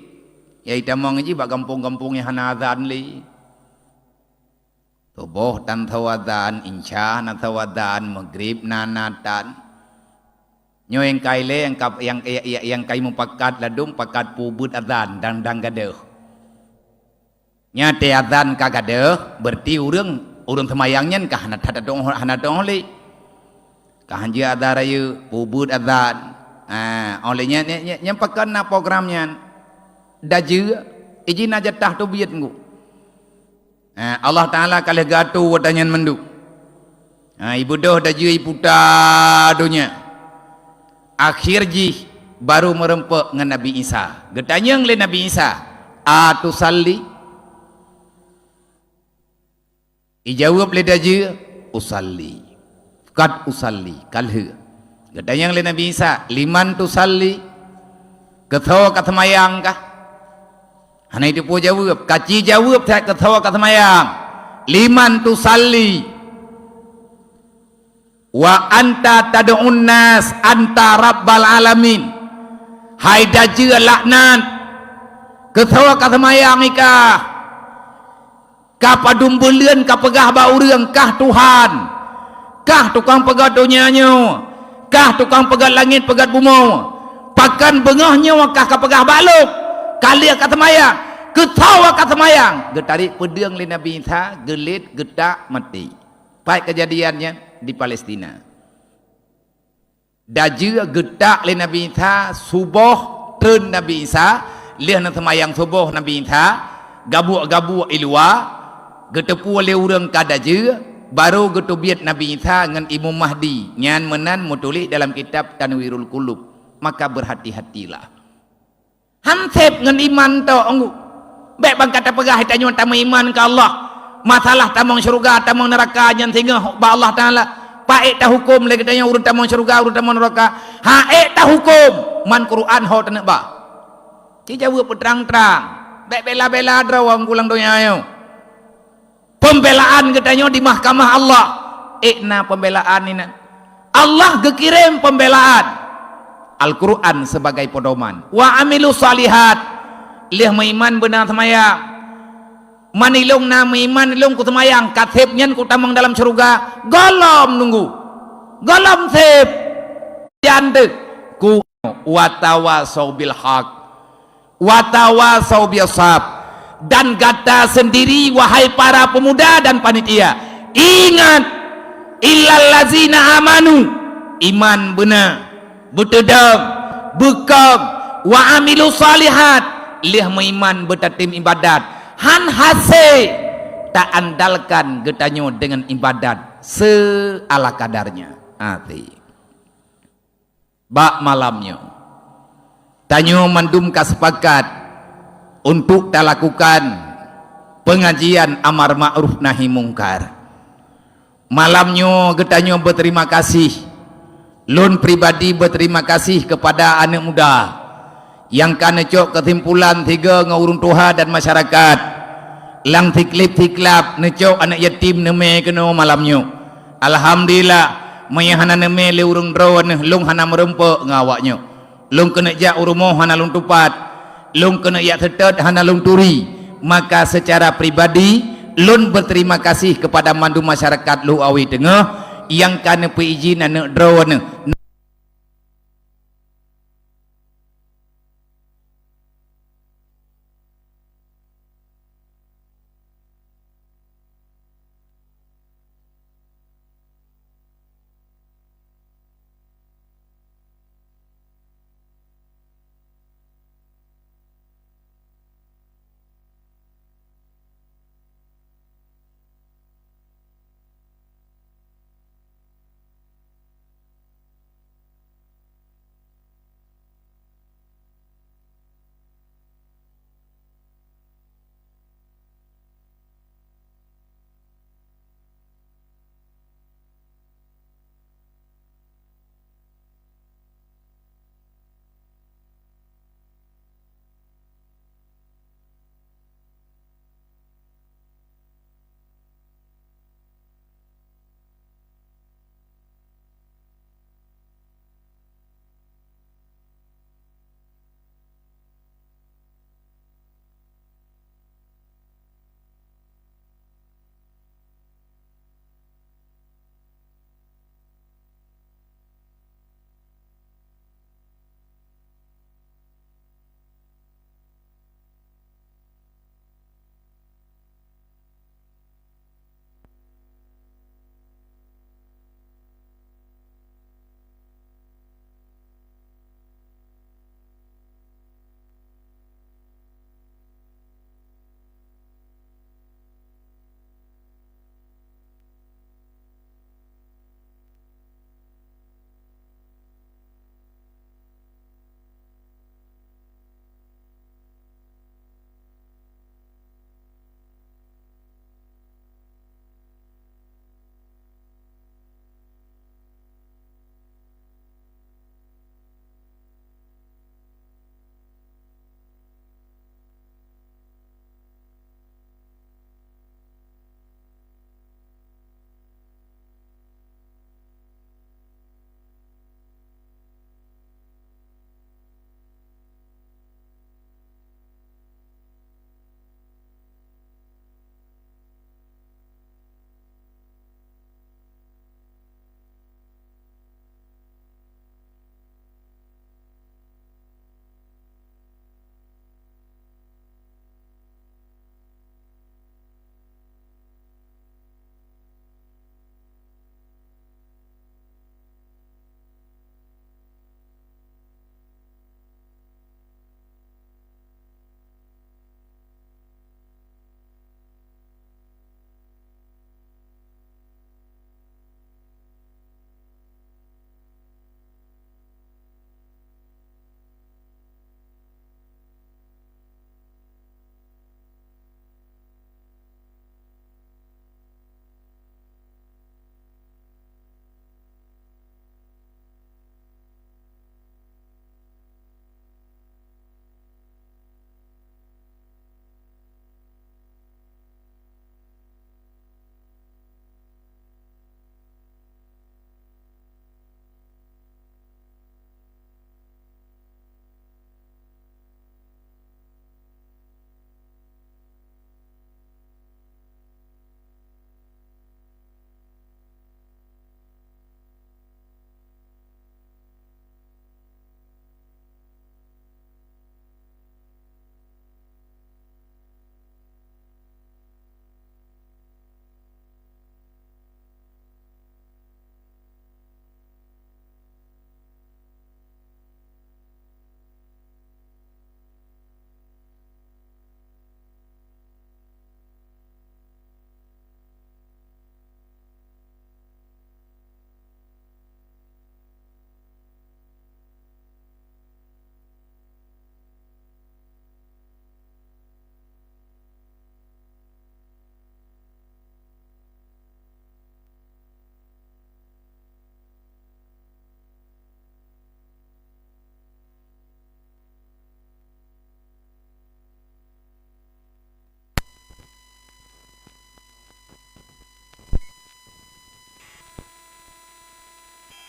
Ya, itamong jih bak gampông-gampông nyang hana azan lé. Suboh tan soe azan, Isya na soe azan, Maghrib na, na tan. Nyoe nyang kai lé, nyang ka, nyang, nyang, nyang kai mupakat ladôm, pakat peue beuet azan dan, dan gadôh. Nyan teuh azan ka gadôh, berarti ureuëng, ureuëng seumayang nyan ka hana that dong, hana dong lé. Ka hanjeuet azan rayeuk, peue beuet azan. Ha, óh lheueh nyan, nyan, nyan, nyan pakon na program nyan. Dajjal, ijih na jatah teubiet ngon. Ha, Allah Taala ka lheueh geuatoe watée nyan mandum. Ha, ibeudôh Dajjal iputa donya. Akhé jih baru meureumpok ngon Nabi Isa. Geutanyong lé Nabi Isa, "Atusalli?" Ijaweueb lé Dajjal, "Usalli. Qad usalli, ka lheueh." Geutanyong lé Nabi Isa, "Liman tusalli? Keu soe ka seumayang kah?" Hana jiteupeue jaweueb, ka ci jaweueb that keu soe ka seumayang. "Liman tusalli? Wa anta tad'un nas anta rabbal alamin." Hai Dajjal laknat, keu soe ka seumayang ikah? Ka padum buleuen ka peugah bak ureuëng kah Tuhan, kah tukang peugét donya nyoe, kah tukang peugét langét peugét bumoe. Pakon beungoh nyoe kah ka peugah bak lôn, ka lheueh ka seumayang, keu soe ka seumayang? Geutarék peudeueng lé Nabi Isa, geulet, geutak, maté. Pat keujadian nyan di Palestina. Dajjal geutak lé Nabi Isa, suboh treun Nabi Isa, lheueh na seumayang suboh Nabi Isa, gabuek-gabuek i luwa, geuteupeue lé ureuëng ka Dajjal, barô geuteubiet Nabi Isa ngon Imam Mahdi. Nyan meunan meutuléh dalam kitab Tanwirul Qulub. Maka berhati-hatilah. Han sép ngon iman tok, Teungku. Bék ban ka tapeugah tanyoe tameuiman keu Allah. Masalah tamong syeuruga, tamong neuraka nyan singoh bak Allah Taala. Paék tahuköm lé geutanyoe ureuëng tamong syeuruga, ureuëng tamong neuraka. Ha'ék tahuköm, man Quran ho taneuk ba. Ci jaweueb peutrang-trang. Bék bela-bela droe ureuëng donya nyoe. Pembelaan geutanyoe di mahkamah Allah. Ék na pembelaan inan. Allah geukirém pembelaan. Al-Quran sebagai pedoman. Wa amilu salihat. Lheueh meuiman beuna seumayang. Man ilôn na meuiman ilôn kuseumayang, ka sép nyan kutamong dalam syeuruga. Gohlom nunggu. Gohlom sép. Tanduk ku watawasau bil haq, watawasau bis sab. Dan gata sendiri, wahai para pemuda dan panitia, ingat, illallazina amanu, iman beuna, beuteudong, beukong, wa amilu salihat, lheueh meuiman beutatem ibadat, han hase taandalkan geutanyoe deungon ibadat seala kadarnya. Hati. Bak malam nyoe, tanyoe mandum ka sepakat untuk talakukan pengajian amar ma'ruf nahi mungkar. Malam nyoe geutanyoe beuterima kasih. Lôn pribadi beuterima kasih keupada aneuëk muda nyang ka neucok keusimpulan sigoe ngon ureuëng tuha dan masyarakat. Lam siklab-siklab neucok aneuëk yatim neumé keunoe malam nyoe. Alhamdulillah, meunyoe hana neumé lé ureuëng droeneuh, lôn hana meurumpok ngon awaknyoe. Lôn keuneuk jak u rumoh hana lôn tupat, lôn keuneuk jak seutôt hana lôn turi. Maka seucara pribadi, lôn beuterima kasih keupada mandum masyarakat Lueng Awe Teungoh nyang ka neupeuidhin aneuëk droeneuh.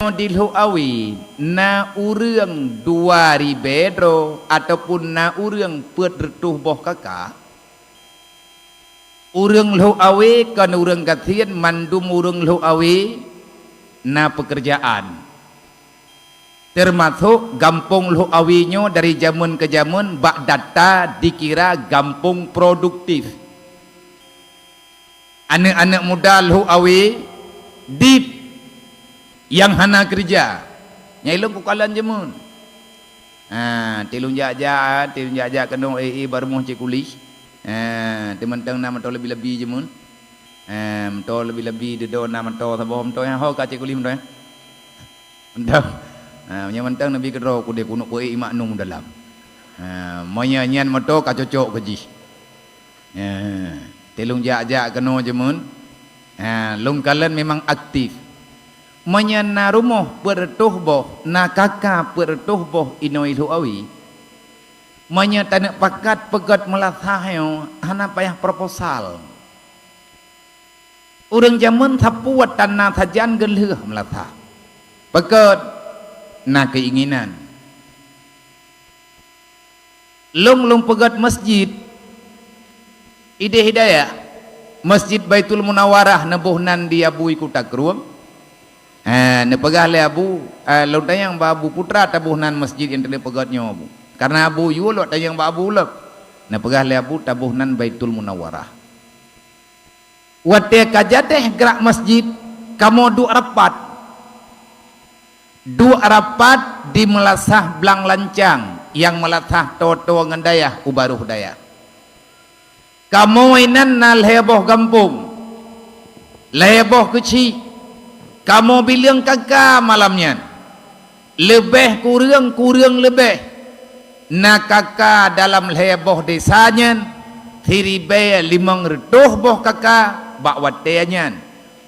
Di Lhokseumawe na ureuëng dua ribée droe ataupun na ureuëng peuet reutôh boh kaka? Ureuëng Lhokseumawe kon ureuëng gasien, mandum ureuëng Lhokseumawe na peukeurjaan. Teumasok gampông Lhokseumawe nyoe dari jamén keu jamén bak data dikira gampông produktif. Aneuëk-aneuëk muda Lhokseumawe dit nyang hana keureuja. Nyang ilôn kukalon jamén. Ha, tilôn jak-jak, tilôn jak-jak keunoe, eh, eh, bak rumoh Cik Kulih. Ha, teumantong na moto lebi-lebi jamén. Ha, moto lebi-lebi, dudoe na moto saboh moto nyang ho ka Cik Kulih moto nyan. Mantong. Ha, meunyoe mantong neubi keudroe kudeh keuneuk peuék imak num dalam. Ha, meunyoe nyan moto ka cocok keu jih. Ha, tilôn jak-jak keunoe jamén. Ha, lôn kalon memang aktif. Meunyoe na rumoh peuet reutôh boh, na kaka peuet reutôh boh inoe Lhokseumawe. Meunyoe taneuk pakat peugét meulasah nyoe hana payah proposal. Ureuëng jamén sapeue tan na sajan geulheueh meulasah. Peugét na keuinginan. Lôn, lôn peugét masjid ideh hidayah, Masjid Baitul Munawarah neuboh nan di Abu Kuta Krueng. Ha, neupeugah lé Abu, eh, lôn tanyong bak Abu, "Peue teuma taboh nan masjid nyang taboh peugét nyoe, Abu?" Karena Abu yue lôn tanyong bak Abu lom. Neupeugah lé Abu taboh nan Baitul Munawarah. Watée ka jadeh grak masjid, kamoe duek rapat. Duek rapat di meulasah blang lancang nyang meulasah toe-toe ngon dayah u barôh dayah. Kamoe inan na lhée boh gampông, lhée boh keuchik. Kamoe bileueng kaka malam nyan. Leubeh kureueng-kureueng leubeh na kaka dalam lhée boh desa nyan, siribée limong reutôh boh kaka bak watée nyan.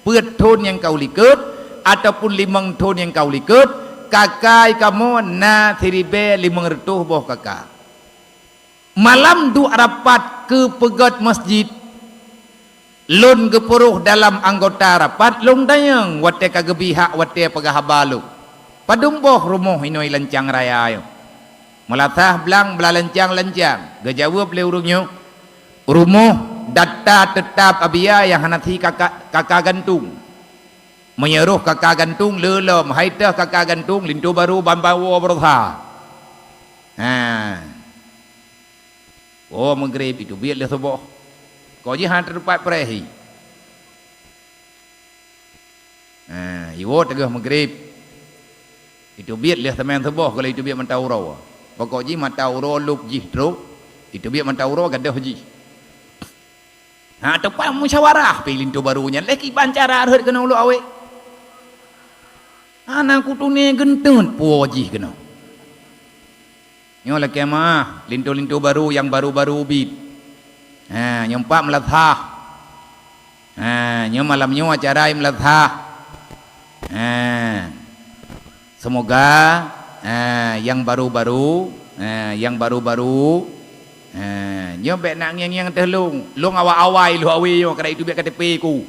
Peuet thon nyang ka u likot ataupun limong thon nyang ka u likot, kaka kamoe na siribée limong reutôh boh kaka. Malam duek rapat keu peugét masjid, lôn geupeurôh dalam anggota rapat, lôn tanyong watée ka geubi hak watée peugah haba lôn, "Padum boh rumoh inoe lancang raya nyoe?" "Meulasah blang blah lancang-lancang," geujaweueb lé ureuëng nyoe. "Rumoh data teutap Abia nyang hana si kaka, kaka gantung. Meunyoe roh kaka gantung le lom, hai teuh kaka gantung linto barô ban-ban woe beurosa." Ha. Oh, meugrib, iteubiet lé suboh. Kok jih hana teupat preh hi. Ha, iwoe teungoh meugrib. Iteubiet lé seumeng suboh, kalau iteubiet mata uroe. Pokok jih mata uroe lôb jih trok, iteubiet mata uroe gadôh jih. Ha, teupah musyawarah pi linto barô nyan. Lé kiban cara rhot keunoe lôn awé. Hana kutuné geunteuet po jih keunoe. Nyoe lakée meuah, linto-linto barô nyang barô-barô ubit. Ha, nyoe pat meulasah. Ha, nyoe malam nyoe acara meulasah. Ha. Seumoga, ha, nyang barô-barô, ha, nyang barô-barô, ha, nyoe bék na ngieng-ngieng teuh lôn. Lôn awai-awai lôn awé nyoe, kada iteubiet K T P ku.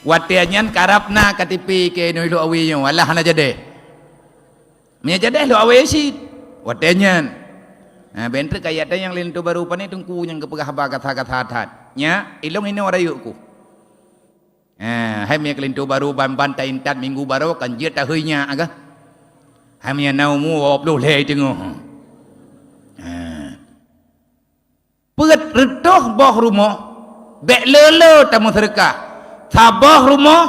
Watée nyan karab na K T P keunoe lôn awé nyoe, alah hana jadeh. Meunyoe jadeh lôn awé cit, watée nyan. Ha, bék treuk kayée tanyong lé linto barô, "Pane teungku nyang geupeugah haba gata-gata that?" Nyak, ilôn inoe rayeuk ku. Ha, hai meunyoe keu linto barô ban-ban taintat minggu barô kan jeuet tahôi nyak kah. Hai meunyoe na umu dua ploh lhée teungoh. Ha. Peuet reutôh boh rumoh, bék le-le tameuseudeukah. Saboh rumoh,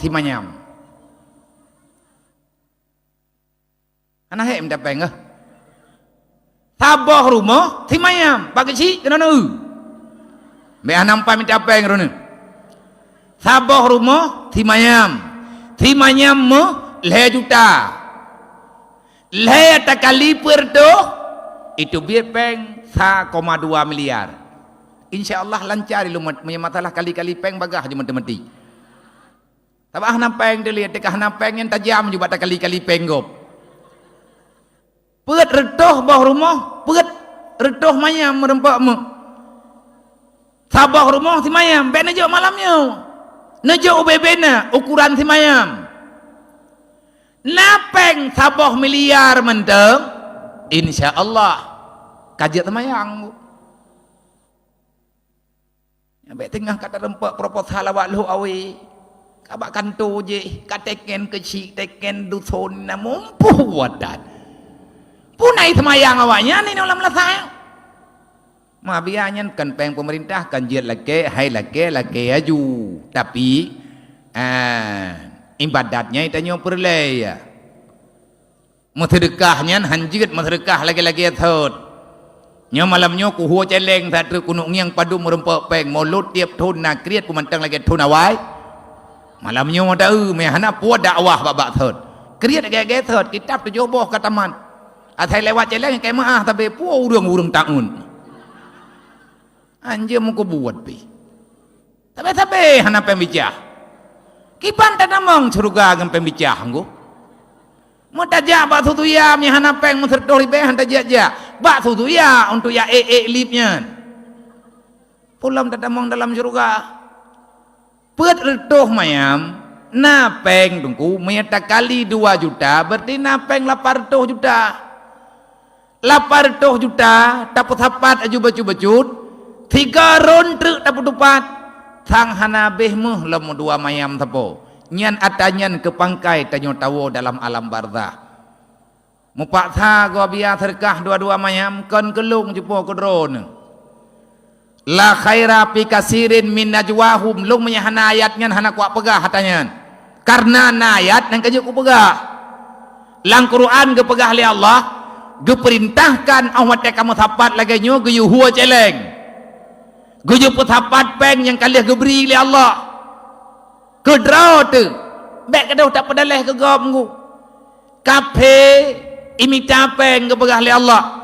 simanyam. Hana hék mita péng keuh. Saboh rumoh simanyam, bak keuchik keunoe. Bék hana meupat mita péng droeneuh. Saboh rumoh simanyam. Simanyam meuh lhée juta. Lhée takali peuet reutôh, iteubiet péng sa koma dua miliar. Insya Allah lancar ilôn mat-, meunyoe masalah kali-kali péng bagah jih matematik. Sabab hana péng teuh lé, teuka hana péng nyan tajam ju bak takali-kali péng gob. Peuet reutôh boh rumoh, peuet reutôh manyam meureumpok meuh. Saboh rumoh simanyam, bék neujok malam nyoe. Neujok ubé-bé na ukuran simanyam. Na péng saboh miliar mantong, insya Allah ka jeuet seumayang. Bék teungoh ka tareumpok proposal awak lhok awé, ka bak kantô jih, ka teken keuchik, teken duson, na mumpôh wadat. Puna seumayang awaknyan inoe lam lasai. Mabia nyan kon péng peumeurintah, kon jeuet lakée, hai lakée, lakée aju. Tapi, ah, ibadat nyan tanyoe peureulée, ya. Meuseudeukah nyan han jeuet meuseudeukah lagée-lagée thot. Nyoe malam nyoe kuhue céléng that treuk keuneuk ngieng padum meureumpok péng, mulod tieb thon na kriet peumantong lagée thon awai. Malam nyoe taeu meuhana puet dakwah bak-bak thot. Kriet lagée-lagée thot, kitab tujoh boh ka tamat. Asai lewat céléng keu meu'ah sabe puet ureuëng-ureuëng taun. Anjeue meukeubeuet pih. Sabe-sabe hana péng bicah. Kiban tatamong syeuruga ngon péng bicah nggoh. Meutajak bak susuya meuhana péng meuseureutoh ribée han tajak-jak. Bak susuya untuk ya ék-ék lip nyan. Pulom tatamong dalam syeuruga. Peuet reutôh mayam na péng teungku, meunyo takali dua juta, berarti na péng lapan reutôh juta. Lapan reutôh juta tapeusapat aju bacut-bacut, sigoe rôn treuk tapeutupat, sang hana habéh méuh lom dua mayam sapo. Nyan ata nyan keu pangkai tanyoe tawoe dalam alam barzakh. Meupaksa goe bia seudeukah dua-dua mayam kon keu lôn cupo keu droeneuh. La khaira fi kasirin min najwahum, lôn meunyo hana ayat nyan hana kuat peugah ata nyan. Kareuna na ayat nyang ka jeuet kupeugah. Lam Quran geupeugah lé Allah, geupeurintahkan óh watée kamoe sapat lagée nyoe geuyue hue céléng. Geuyue peusapat péng nyang ka lheueh geubri lé Allah. Keudroe teuh, bék gadôh tapeudaleh keu gob nggu. Kaphé imita péng geupeugah lé Allah.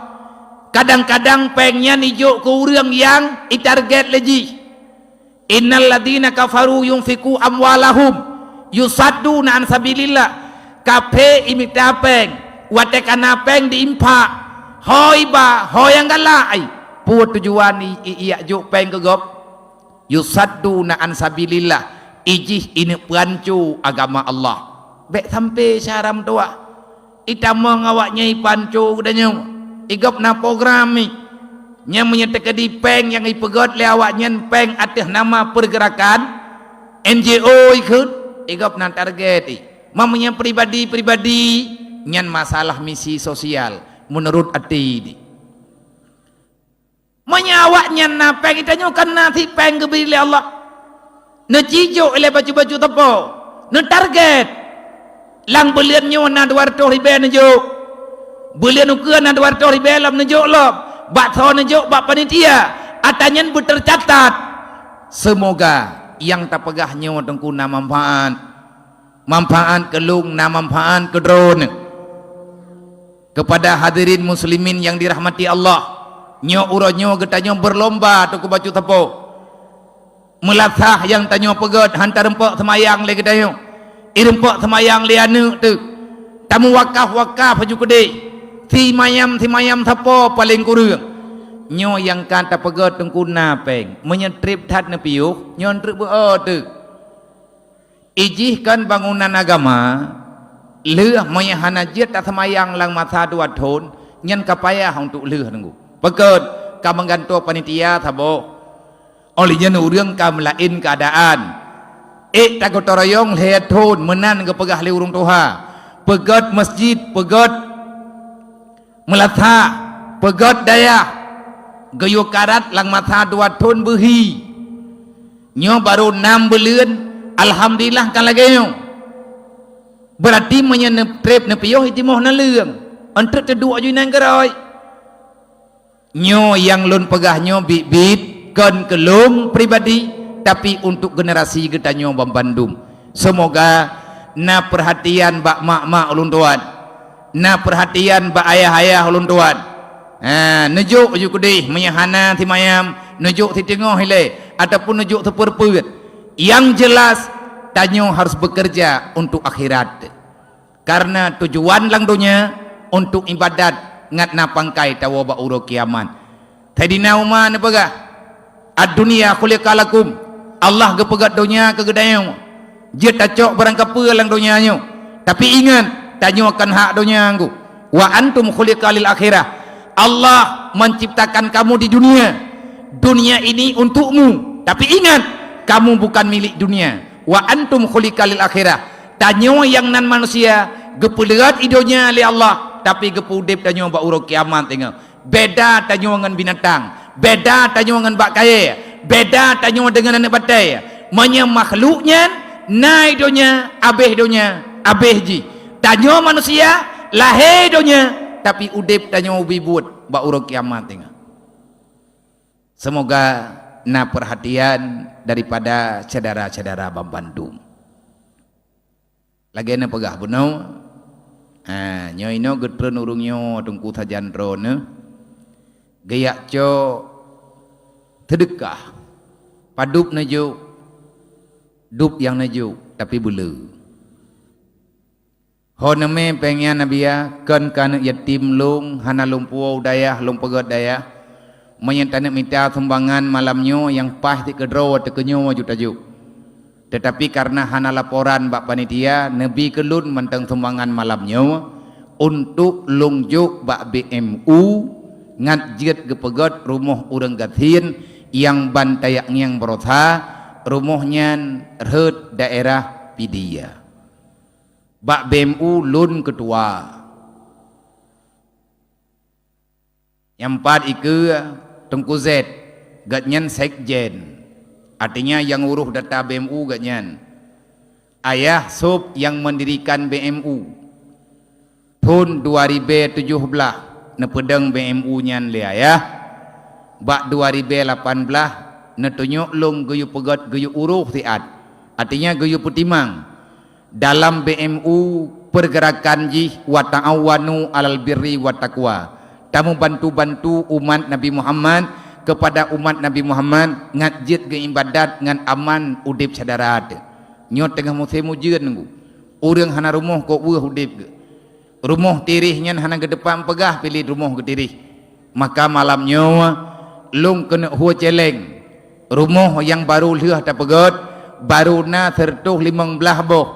Kadang-kadang péng nyan ijok keu ureuëng nyang itarget lé jih. Innal ladzina kafaru yunfiqu amwalahum yusadduna an sabilillah. Kaphé imita péng, watée kana péng diinfak, ho iba, ho nyang galak ai. Peue tujuan i, i, ijok péng keu gob? Yusadduna an sabilillah, ijih ineuk peuanco agama Allah. Bék sampai syara meutuwah. Itamong awaknyan ipanco geutanyoe. Igob na program nyan meunyo teukeudi péng nyang ipeugét lé awaknyan péng ateueh nama pergerakan N G O ikheun, igob na target i. Meunyo pribadi-pribadi nyan masalah misi sosial meunurut até di. Meunyo awaknyan na péng, geutanyoe kan na sit péng geubri lé Allah. Neucijok ilée bacut-bacut teupô, neutarget. Lam buleuen nyoe na dua reutôh ribée neujok. Buleuen ukeue na dua reutôh ribée lom neujok lom. Bak soe neujok, bak panitia. Ata nyan beuteucatat. Seumoga nyang tapeugah nyoe teungku na manfaat. Manfaat keu lôn na manfaat keu droeneuh. Keupada hadirin muslimin nyang dirahmati Allah, nyoe uroe nyoe geutanyoe beurlomba teungku bacut teupô. Meulasah nyang tanyoe peugét han tareumpok seumayang lé geutanyoe. Ireumpok seumayang lé aneuëk teuh. Tameuwakaf-wakaf aju keudeh. Simayam-simayam sapo paleng kureueng. Nyoe nyang ka tapeugét teungku na péng. Meunyoe treb that neupiôh, nyoe treuk beu-o teuh. Ijih kan bangunan agama, lheueh meunyo hana jeuet taseumayang lam masa dua thon, nyan ka payah untuk lheueh teungku. Peukon ka meugantoe panitia saboh. Óh lheueh nyan ureuëng ka meulaén keuadaan. Ék tagotoe royong lhée thon meunan geupeugah lé ureuëng tuha. Peugét masjid, peugét Meulasah, peugét dayah, geuyue karat lam masa dua thon beuhi. Nyoe barô nam buleuen, alhamdulillah ka lagée nyoe. Beurati meunyoe neutreb neupiôh jitimoh naleueng, eunteuk teuduek aju inan keurôi. Nyoe nyang lôn peugah nyoe biet-biet kon keu lôn pribadi, tapi untuk generasi geutanyoe banmandum. Seumoga na peurhatian bak mak-mak ulôn tuan. Na peurhatian bak ayah-ayah ulôn tuan. Ha, neujok ju keudeh meunyoe hana simayam, neujok siteungoh ilée, ataupun neujok seupeurpeuet. Nyang jeulaih, tanyoe harôh beukeureuja untuk akhirat. Kareuna tujuan lam donya untuk ibadat ngat na pangkai tawoe bak uroe kiamat. Saidina Umar neupeugah, "Ad-dunya khuliqa lakum." Allah geupeugét donya keu geutanyoe jeuet tacok barangkapeue lam donya nyoe. Tapi ingat, Tanyoe kon hak donya, Teungku. "Wa antum khuliqa lil akhirah." Allah menciptakan kamu di dunia. Dunia ini untukmu. Tapi ingat, kamu bukan milik dunia. "Wa antum khuliqa lil akhirah." Tanyoe nyang nan manusia, geupeuleuet i donya lé Allah, tapi geupeuudeb tanyoe bak uroe kiamat teungoh. Beda tanyoe ngon binatang, beda tanyoe ngon bak kayèe, beda tanyoe deungon aneuk batèe. Meunyoe makhluk nyan na i donya, abéh donya, abéh jih. Tanyoe manusia, lahé donya, tapi udeb tanyoe ubé buet bak uroe kiamat teungoh. Seumoga na peurhatian daripada syedara-syedara banmandum. Lagèe na peugah bunoe, ha, nyoe inoe geutreun ureueng nyoe Teungku sajan droeneuh, geujak cok seudeukah. Padub neujok, dub nyang neujok, tapi beu le. Ho neumè pèng nyan Nabi ya, kon keu aneuk yatim lôn, hana lôn puwoe u dayah, lôn peugöt dayah. Meunyoe taneuk mita sumbangan malam nyoe nyang paih cit keudroe teukeunyoe ju tajok. Teutapi kareuna hana laporan bak panitia, neubi keu lôn mantong sumbangan malam nyoe untuk lôn jok bak B M U, ngat jeuet geupeugöt rumoh ureueng gasien nyang ban tajak ngieng baroesa, rumoh nyan rhot daerah Pidie. Bak B M U lôn keutua. Nyang pat ikeue Teungku Z, gobnyan sekjen, artinya nyang uroh data B M U gobnyan. Ayah sôb nyang meundirikan B M U. Thon dua ribèe tujoh blah neupeudong B M U nyan lé ayah. Bak dua ribèe lapan blah neutunyok lôn geuyue peugöt geuyue uroh siat, artinya geuyue peutimang. Dalam B M U peurgeurakan jih wa ta'awanu 'alal birri wat taqwa. Tameubantu-bantu umat Nabi Muhammad keupada umat Nabi Muhammad ngat jeuet geuibadat ngon aman udeb syedara teuh. Nyoe teungoh musém ujeuen, Teungku. Ureueng hana rumoh kok weueh udeb geuh. Rumoh tireh nyan hana geuteupang peugah piléh rumoh geutireh. Maka malam nyoe lôn keuneuk hue céléng. Rumoh nyang barô lheueh tapeugöt, barô na sireutôh limong blah boh,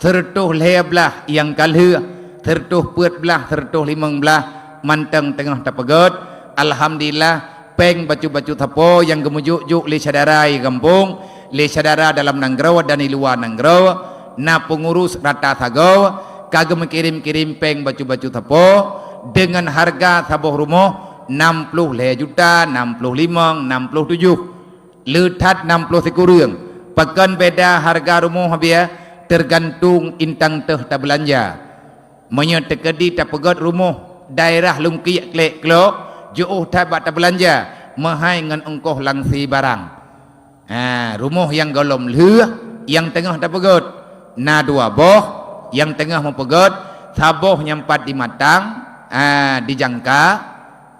sireutôh lhèe blah nyang ka lheueh, sireutôh peuet blah, sireutôh limong blah mantong teungoh tapeugöt. Alhamdulillah, pèng bacut-bacut sapo nyang geumeujok-jok lé syedara i gampông, lé syedara dalam nanggroe dan di luwa nanggroe, na peungurus rata sagoe ka geumeukirém-kirém pèng bacut-bacut sapo deungon hareuga saboh rumoh nam ploh lhèe juta, nam ploh limong, nam ploh tujoh. Le that nam ploh sikureueng. Pakon beda hareuga rumoh, Abiya? Teugantung intan teuh tabeulanja. Meunyoe teukeudi tapeugöt rumoh daerah Lungkiek Klek Klok, jiôh that bak tabeulanja, meuhai ngon ongkoh langsi barang. Ha, rumoh nyang gohlom lheueh nyang teungoh tapeugöt, na dua boh, nyang teungoh meupeugöt, saboh nyang pat di Matang, ha, di Jangka,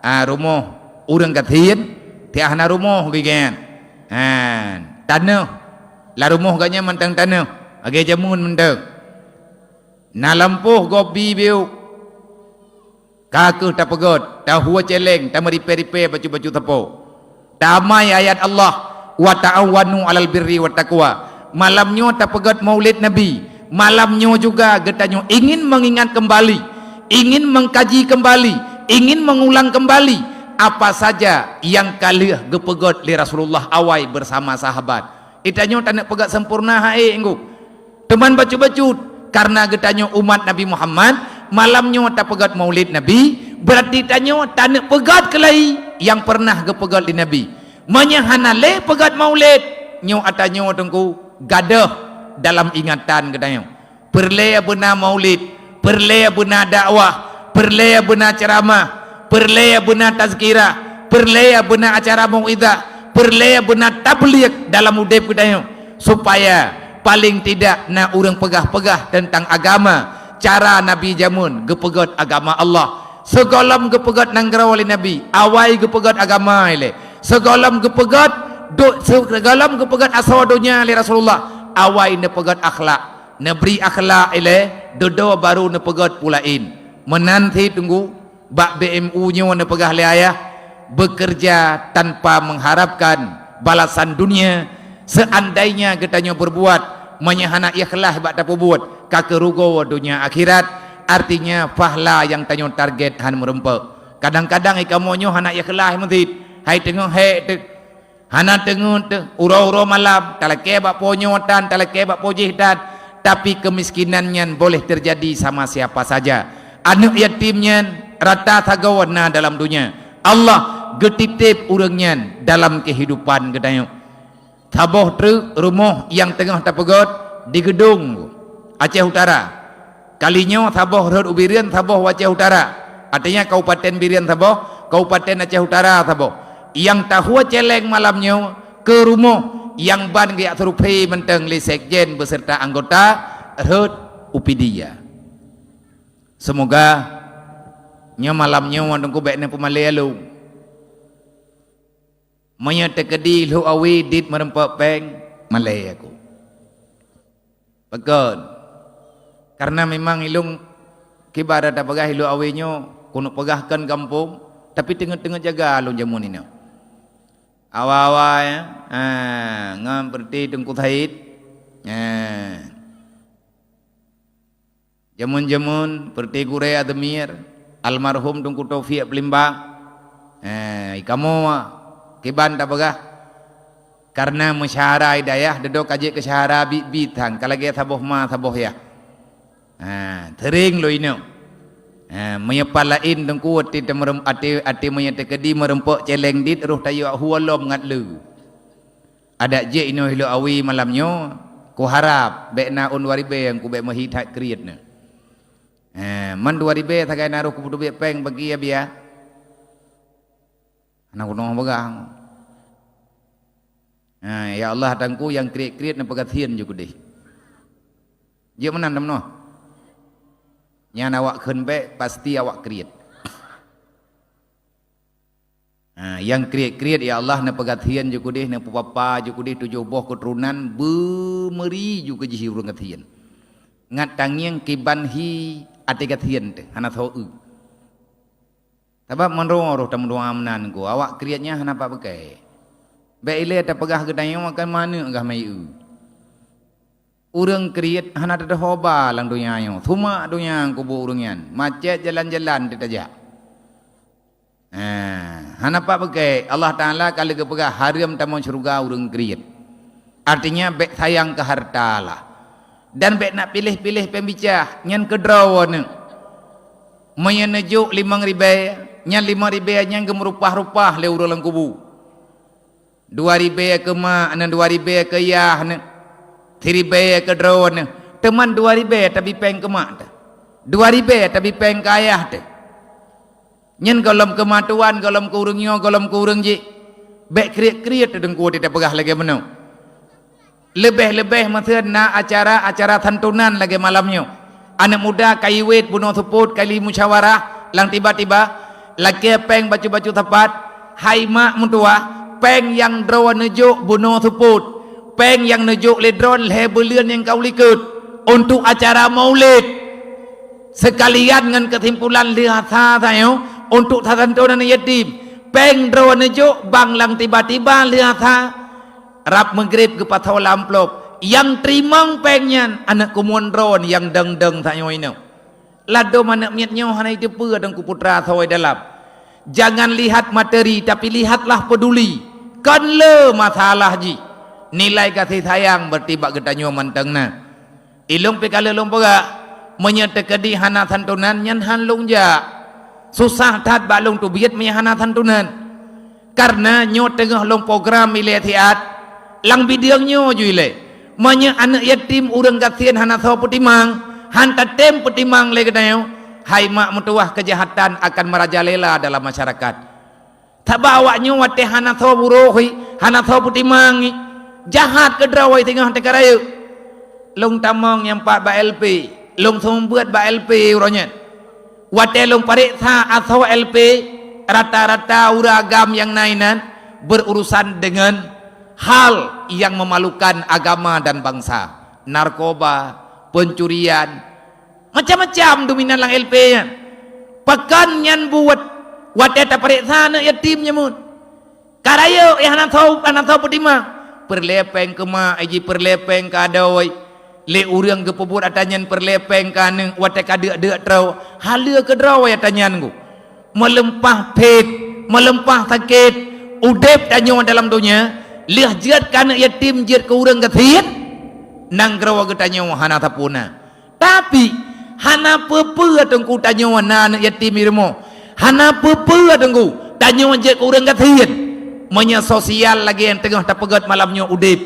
ha, rumoh ureueng gasien, tiah hana rumoh geugen. Ha, tanoh, lam rumoh gobnyan mantong tanoh, lagèe jameun mantong. Na lampôh gob bi biôh. Ka kheueh tapeugöt, tahue céléng, tameuripée-ripée bacut-bacut sapo. Tamai ayat Allah, "Wa ta'awanu 'alal birri wat taqwa." Malam nyoe tapeugöt Maulid Nabi. Malam nyoe juga geutanyoe ingin mengingat kembali, ingin mengkaji kembali, ingin mengulang kembali apa saja nyang ka lheueh geupeugöt lé Rasulullah awai bersama sahabat. Geutanyoe taneuk peugöt sempurna hai, Teungku. Teuma bacut-bacut, kareuna geutanyoe umat Nabi Muhammad, malam nyoe tapeugöt Maulid Nabi, beurati tanyoe taneuk peugöt keulai nyang peureunah geupeugöt lé Nabi. Meunyoe hana lé peugöt Maulid, nyoe ata nyoe, Teungku, gadôh dalam ingatan geutanyoe. Peureulée beuna Maulid, peureulée beuna dakwah, peureulée beuna ceuramah, peureulée beuna tazkirah, peureulée beuna acara mau'izah, peureulée beuna tabligh dalam udeb geutanyoe, supaya paleng tidak na ureuëng peugah-peugah teuntang agama, cara Nabi jameun geupeugét agama Allah. Sigohlom geupeugét nanggroe lé Nabi, awai geupeugét agama ilée. Sigohlom geupeugét do-, sigohlom geupeugét asoe donya lé Rasulullah, awai neupeugét akhlak. Neubri akhlak ilée, dudoe barô neupeugét peue laén. Meunan cit teungku, bak B M U nyoe neupeugah lé ayah, bekerja tanpa mengharapkan balasan dunia. Seandainya geutanyoe beurbuat meunyoe hana ikhlaih bak tapeubuet, ka keurugoe donya akhirat. Artinya, pahala nyang tanyoe target hana meurumpok. Kadang-kadang i kamoe nyoe hana ikhlas meusit. Hai teungoh hék teuh. Hana teungeut teuh, uroe-uroe malam, talakée bak po nyoe tan, talakée bak po jih tan. Tapi kemiskinan nyan boleh terjadi sama siapa saja. Aneuk yatim nyan rata sagoe na dalam dunia. Allah geutitép ureuëng nyan dalam kehidupan geutanyoe. Saboh treuk rumoh nyang teungoh tapeugöt di Geudong, Aceh Utara. Kalinyoe saboh rhot u Bireuen, saboh u Aceh Utara. Artinya Kabupaten Bireuen saboh, Kabupaten Aceh Utara saboh. Nyang tahue céléng malam nyoe keu rumoh nyang ban geujak survei mantong lé sekjen beserta anggota rhot u Pidie. Semoga nyoe malam nyoe Teungku bék na peumalée lôn. Meunyoe teukeudi lhok awe dit meurumpok péng, malée aku. Pakon? Karena memang ilung kiban tapeugah ilung awe nyoe keuneuk peugah kon gampông, tapi teungeut-teungeut jaga lôn jameun inoe. Awa-awa, ya. Ha, ngon peureuti Teungku Said. Ha. Jameun-jameun peureuti gurée Ademir, almarhum Teungku Taufik Peulimbang. Eh, i kamoe kiban tapeugah, karena meusyahara i dayah, dudoe ka jeuet keu syahara biet-biet han, ka lagée saboh ma saboh yah. Ha, seuring lôn inoe. Ha, meunyoe pat laén Teungku até teumeurem-, até, até meunyoe teukeudi meurumpok céléng dit roh tayue huwa lom ngat lé. Adak jeuet inoe ilok awe malam nyoe, kuharab bék na ôn dua ribée nyang kubék meuhi that kriet nyoe. Eh, man dua ribée sagai na roh kupeuteubiet péng bagi ya biya. Hana kunoh bagah. Ha, ya Allah, Teungku nyang kriet-kriet na peugasien ju keudeh. Jeuet meunan dah meunoh. Nyan awak kheun bék, pasti awak kriet. Ha, nyang kriet-kriet, ya Allah, neupeugasien ju keudeh, neupeupapa ju keudeh tujoh boh keuturonan beumeuri ju keu jih ureuëng gasien. Ngat tangieng kiban hi até gasien teuh, hana soe eu. Sabab meunroe roh tameudoá meunan ko, awak kriet nyan hana pat beukée. Bék ilée tapeugah geutanyoe akan maneuek gah mé eu. Ureuëng kriet hana teutoe ba lam donya nyoe, sumak donya kubu ureuëng nyan, macet jalan-jalan teutajak. Eh, hana pat beukée, Allah Taala ka lheueh geupeugah hareuem tamong syeuruga ureuëng kriet. Artinya bék sayang keu harta lah. Dan bék nak piléh-piléh péng bicah, nyan keudroe neuh. Meunyoe neujok limong ribée, nyan limong ribée nyan geumeurupah-rupah lé ureuëng lam kubu. Dua ribée keu mak neuh, dua ribée keu yah neuh, siribée keu droe neuh. Teuma dua ribée tabi péng keu mak teuh. Dua ribée tabi péng keu ayah teuh. Nyan gohlom keu matuan, gohlom keu ureuëng nyoe, gohlom keu ureuëng jih. Bék kriet-kriet teuh Teungku teupeugah lagée meunoe. Leubeh-leubeh meuseu na acara-acara santunan lagée malam nyoe. Aneuk muda ka iwet bunoe seupôt kali musyawarah lam tiba-tiba, lakée péng bacut-bacut sapat, hai mak meutuwah, péng nyang droe neujok bunoe seupôt, péng nyang neujok lé droe lhée buleuen nyang ka u likot, untuk acara maulid. Seukalian ngon keusimpulan lheueh asa tanyoe untuk tasantonan yatim. Péng droe neujok bang lam tiba-tiba lheueh asa. Rab meugreb geupasoe lam amplop. Nyang teurimong péng nyan aneuk keumuen droe nyang dong-dong tanyoe inoe. Ladom aneuk miet nyoe hana jiteupeue Teungku putra soe dalam. Jangan lihat materi, tapi lihatlah peduli. Kon le masalah jih. Nilai gaséh sayang beureuti bak geutanyoe mantong na. Ilong pih ka lheueh lôn peugah, meunyoe teukeudi hana santunan nyan han lôn jak. Susah that bak lôn teubiet meunyoe hana santunan. Kareuna nyoe teungoh lôn program ilée siat, lam bideung nyoe ju ilée. Meunyoe aneuk yatim ureuëng gasien hana soe peutimang, han tatem peutimang lé geutanyoe, hai mak meutuwah keujahatan akan merajalela dalam masyarakat. Sabab awak nyoe watée hana soe buroe hi, hana soe peutimang hi, jahat keudroe teungoh teuka rayeuk. Lôn tamong nyang pat bak L P, lôn seumeubeuet bak L P uroe nyan. Watée lôn pareksa asoe L P, rata-rata ureuëng agam nyang na inan berurusan deungon hal nyang memalukan agama dan bansa, narkoba, pencurian, macam-macam dominan lam L P nyan. Pakon nyan buet watée tapareksa aneuk yatim nyan meunan. Ka rayeuk, eh, hana soe, hana soe peutimang. Peureulée péng keu mak, eh, jih peureulée péng keu adoe. Lé ureuëng geupeubuet atra nyan peureulée péng keu aneuëk watée ka deuk-deuk troe, haleue keudroe atra nyan gu. Meuleumpah phét, meuleumpah sakét, udeb tanyoe dalam donya, lheueh jeuet keu aneuëk yatim jeuet keu ureuëng gasien, nanggroe geutanyoe hana sapeue na. Tapi, hana peue-peue teungku tanyoe na aneuëk yatim di rumoh. Hana peue-peue teungku tanyoe jeuet keu ureuëng gasien. Meunyoe sosial lagée nyang teungoh tapeugét malam nyoe udeb.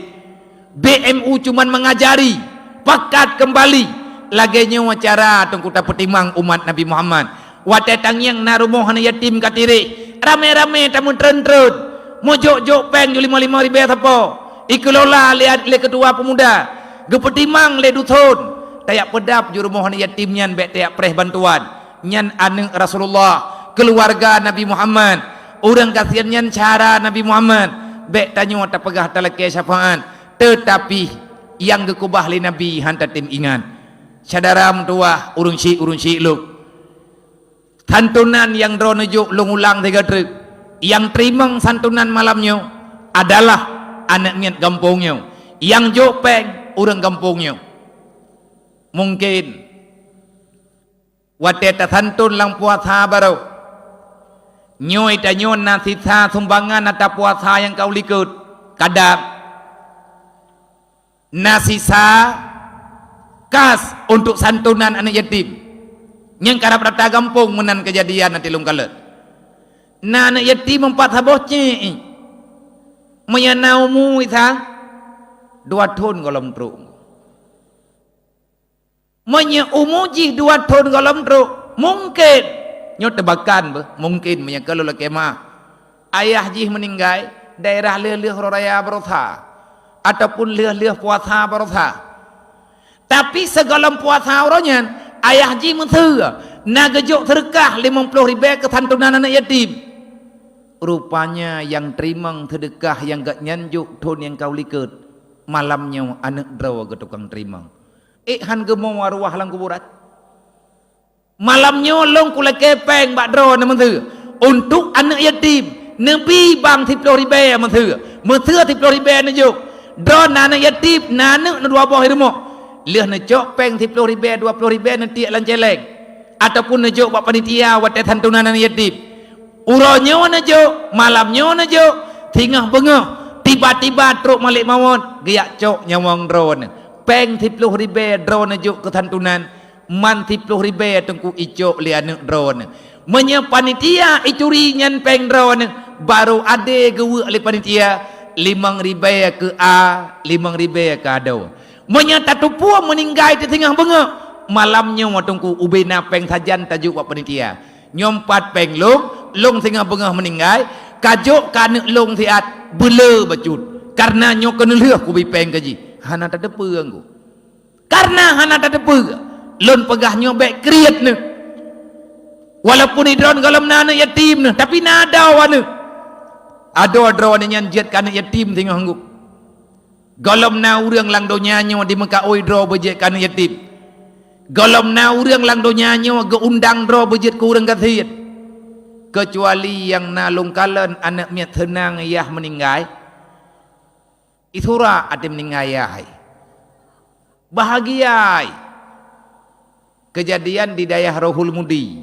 B M U cuman mengajari, pakat kembali. Lagée nyoe cara teungku tapeutimang umat Nabi Muhammad. Watée tangieng na rumoh aneuëk yatim ka tireh, ramé-ramé tameutreun-treun. Meujok-jok péng ju limong-limong ribée sapo. Ikelola lé, lé keutua peumuda. Geupeutimang lé duson. Tajak peudab ju rumoh aneuëk yatim nyan bék tajak preh bantuan. Nyan aneuëk Rasulullah, keuluwarga Nabi Muhammad. Ureuëng gasien nyan syedara Nabi Muhammad. Bék tanyoe tapeugah talakée syafaat. Teutapi, nyang geukeubah lé Nabi hán tatem ingat. Syedara meutuwah, ureuëng syik, ureuëng syik lôn. Santunan nyang droeneuh jok lôn ulang sigoe treuk. Nyang teurimong santunan malam nyoe adalah aneuëk miet gampông nyoe. Nyang jok péng ureuëng gampông nyoe. Mungken watée tasantun lam puasa barô, nyoe tanyoe na sisa sumbangan ata puasa nyang ka u likot. Kadang na sisa kas untuk santunan aneuëk yatim. Nyang karab rata gampông meunan keujadian ati lôn kalon. Na aneuëk yatim meupat saboh cék. Meunyoe na umu isa, dua thon gohlom trok. Meunyoe umu jih dua thon gohlom trok, mungken, nyoe teubakan beuh, mungken meunyoe ka lôn lakée meu'ah, ayah jih meuninggai daerah lheueh-lheueh uroe raya baroesa, ataupun lheueh-lheueh puasa baroesa. Tapi sigohlom puasa uroe nyan, ayah jih meuseue, na geujok seudeukah limong ploh ribée keu santunan aneuëk yatim. Rupanya nyang teurimong seudeukah nyang gobnyan jok thon nyang ka u likot, malam nyoe aneuëk droe geutukang teurimong. Ék hán geumoe arwah lam kuburan. Malam nyoe lôn kulakée péng bak droeneuh meuseue. Untuk aneuëk yatim, neubi bang siploh ribée meuseue. Meuseue siploh ribée neujok. Droeneuh aneuëk yatim, na aneuëk neudua boh di rumoh. Lheueh neucok péng siploh ribée, dua ploh ribée neutiek lam céléng. Ataupun neujok bak panitia watée santunan aneuëk yatim. Uroe nyoe neujok, malam nyoe neujok, singoh beungoh, tiba-tiba trok malaikat mawöt, geujak cok nyawöng droeneuh. Péng siploh ribée droeneuh jok keu santunan, man siploh ribée teungku icok lé aneuëk droeneuh. Meunyoe panitia icuri nyan péng droeneuh, barô adé geuweuek lé panitia, limong ribée keu A, limong ribée keu adoe. Meunyoe tateupeue meuninggai teusingoh beungoh, malam nyoe teungku ubé na péng sajan tajok bak panitia. Nyoe pat péng lôn, lôn singoh beungoh meuninggai, kajok keu aneuëk lôn siat beuleu bacut. Kareuna nyoe keuneulheueh kubi péng keu jih. Hana tateupeue teungku. Kareuna hana tateupeue, lôn peugah nyoe bék kriet neuh. Walaupun idroen gohlom na aneuëk yatim neuh, tapi na adoe neuh. Adoe droeneuh nyan jeuet keu aneuëk yatim singoh teungku. Gohlom na ureuëng lam donya nyoe dimeukaôi droe beujeuet keu aneuëk yatim. Gohlom na ureuëng lam donya nyoe geuundang droe beujeuet keu ureuëng gasien. Keucuali nyang na lôn kalon aneuëk miet seunang yah meuninggai. Isura até meuninggai yah hai. Bahagia hai. Keujadian di dayah Rohul Mudi.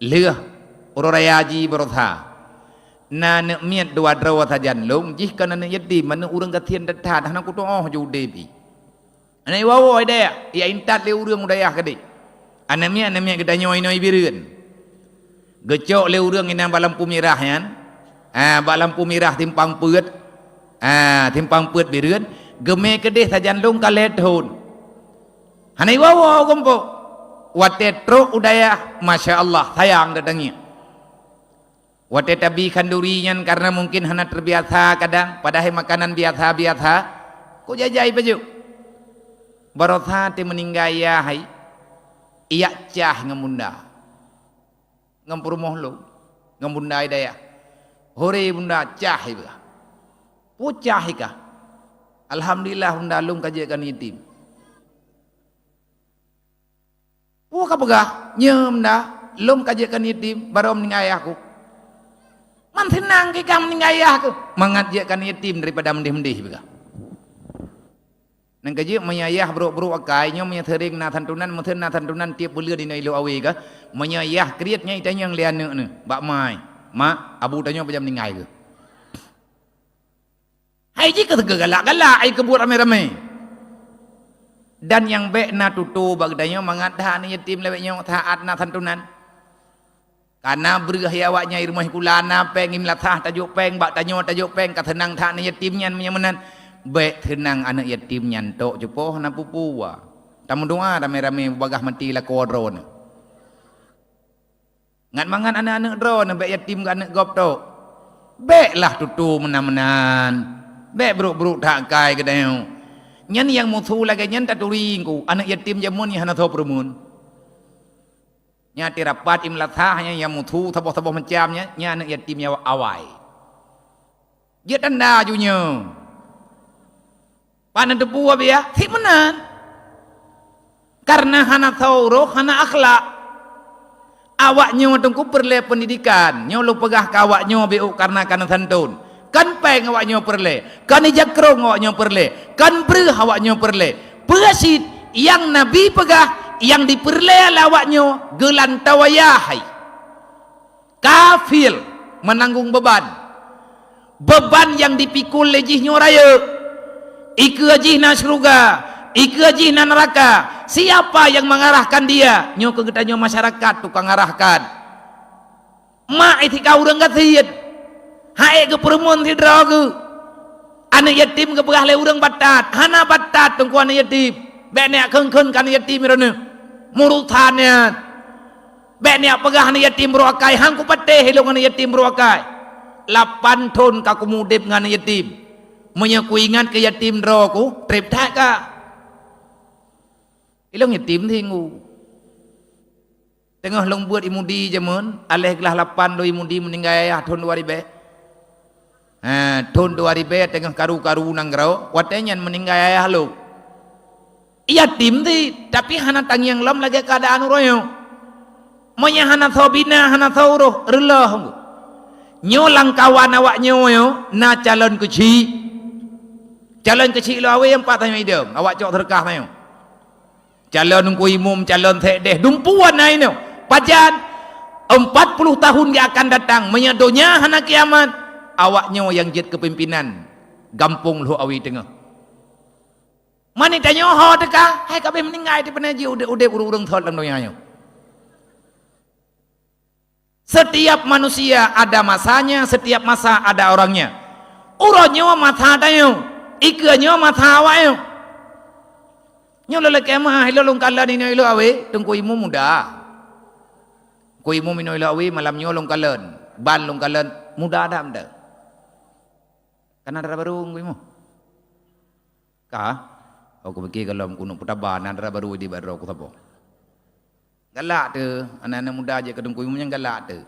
Lheueh uroe raya jih baroesa. Na aneuëk miet dua droe sajan lôn, jih kon aneuëk yatim, aneuëk ureuëng gasien that-that, hana kutuoh ju udeb jih. Aneuëk iwoe-woe i dayah, ya intat lé ureuëng u dayah keudeh. Aneuëk miet, aneuëk miet geutanyoe inoe i Bireuen. Geucok lé ureuëng inan bak lampu mirah nyan, ah, bak lampu mirah simpang peuet, ah, simpang peuet Bireuen, geumé keudeh sajan lôn ka lhée thon. Hana iwoe-woe geumpok. Watée trok u dayah, masya Allah, sayang geutangieng. Watée tabi khanduri nyan kareuna mungken hana teubiasa kadang, padahai makanan biasa-biasa, kok jajai pajoh. Baroesa teumeuninggai yah hai, ijak cah ngon bunda. Ngon peurumoh lôn, ngon bunda i dayah. Hore bunda, cah i peugah. Peue cah i kah? Alhamdulillah bunda, lôn ka jeuet keu aneuëk yatim. Peue kapeugah? Nyoe bunda, lôn ka jeuet keu aneuëk yatim, barô meuninggai ayah ku. Man seunang keu ikah meuninggai ayah ku. Mangat jeuet keu aneuëk yatim daripada meudeh-meudeh i peugah. Nyang keujeuet, meunyoe yah brôk-brôk akai, nyoe meunyoe seuring na santunan, meuseuen na santunan tiep buleuen inoe ilôk awé kah, meunyoe yah kriet nyan itanyong lé aneuk neuh bak ma, "Mak, abu tanyoe pajan meuninggai keuh?" Hai jih keu galak-galak, hai keubuet ramé-ramé. Dan nyang bèk na tutoe bak geutanyoe mangat that aneuk yatim lawét nyoe saát na santunan. Kana breueh awaknyan i rumoh sikula na péng, i meulasah tajok péng, bak tanyoe tajok péng, ka seunang that aneuk yatim nyan meunyoe meunan. Bèk seunang aneuk yatim nyan tok cupoh na peue-peue. Tameudoa ramé-ramé bagaih maté lakoe droeneuh. Ngat mangat aneuk-aneuk droeneuh bèk yatim keu aneuk gob tok. Bèk lah tutoe meunan-meunan. Bèk brôk-brôk that akai geutanyoe. Nyan nyang musu lagèe nyan taturi engku, aneuk yatim jameun nyang hana soe peureumeun. Nyan até rapat i meulasah nyan nyang musu saboh-saboh macam nyan, nyan aneuk yatim nyang awai. Jeuet tanda ju nyoe. Pat neuteupeue biya? Sit meunan. Kareuna hana soe uroe, hana akhlak. Awaknyoe teungku peureulèe peundidikan. Nyoe lôn peugah keu awaknyoe beuh kareuna ka na santôn. Kon péng awaknyoe peureulèe, kon ija krông awaknyoe peureulèe, kon breueh awaknyoe peureulèe. Peue cit nyang Nabi peugah nyang dipeureulèe lé awaknyoe geulantoe yah hai. Kafil meunanggong beuban. Beuban nyang dipikul lé jih nyoe rayeuk. Ikeue jih na syeuruga, ikeue jih na neuraka. Siapa yang mengarahkan dia? Nyoe keu geutanyoe masyarakat tukang arahkan. Mak itika ureuëng gasien. Hai geupeureumeun sidroe geuh. Aneuk yatim geupeugah lé ureuëng batat. Hana batat teungku aneuk yatim. Bèk neujak kheun-kheun keu aneuk yatim droeneuh. Murusan nyan. Bèk neujak peugah aneuk yatim brôk akai, han kupatéh ilôn aneuk yatim brôk akai. Lapan thon ka kumudeb ngon aneuk yatim. Meunyoe kuingat keu yatim droe ku, treb that ka. Ilôn yatim singgu. Teungoh lôn beuet i Mudi jameun, aléh glah lapan lôn i Mudi meuninggai ayah thon dua ribèe. Ha, thon dua ribèe teungoh karu-karu nanggroe, watèe nyan meuninggai ayah lôn. Yatim ti, tapi hana tangieng lom lagèe keuadaan uroe nyoe. Meunyoe hana soe bina, hana soe uroh, reuloh. Nyoe lam kawan awaknyoe nyoe na calon keuchik. Calon keuchik lôn awé nyang pat tanyoe idong, awak cok seudeukah tanyoe. Calon teungku imum, calon sekdes, dumpeue na inoe. Pajan? Empat puluh tahun yang akan datang, meunyoe donya hana kiamat, awaknyoe nyang jeuet keu pimpinan gampông Lhokseumawe Teungoh. Mani tanyoe ho teuka, hai ka abéh meuninggai, di pane jih udeb-udeb ureuëng-ureuëng sot lam donya nyoe. Setiap manusia ada masanya, setiap masa ada orangnya. Uroe nyoe masa tanyoe, ikeue nyoe masa awaknyoe. Nyoe lôn lakèe meu'ah, ilôn lôn kalon inoe ilôn awé, teungku imum muda. Teungku imum inoe ilôn awé, malam nyoe lôn kalon, ban lôn kalon, muda that meunan. Kana dara barô teungku imum? Ka? Oh, kupike gohlom keuneuk peutaba, na dara barô di bak droe kusaboh. Galak teuh, aneuk-aneuk muda jeuet keu teungku imum nyan galak teuh.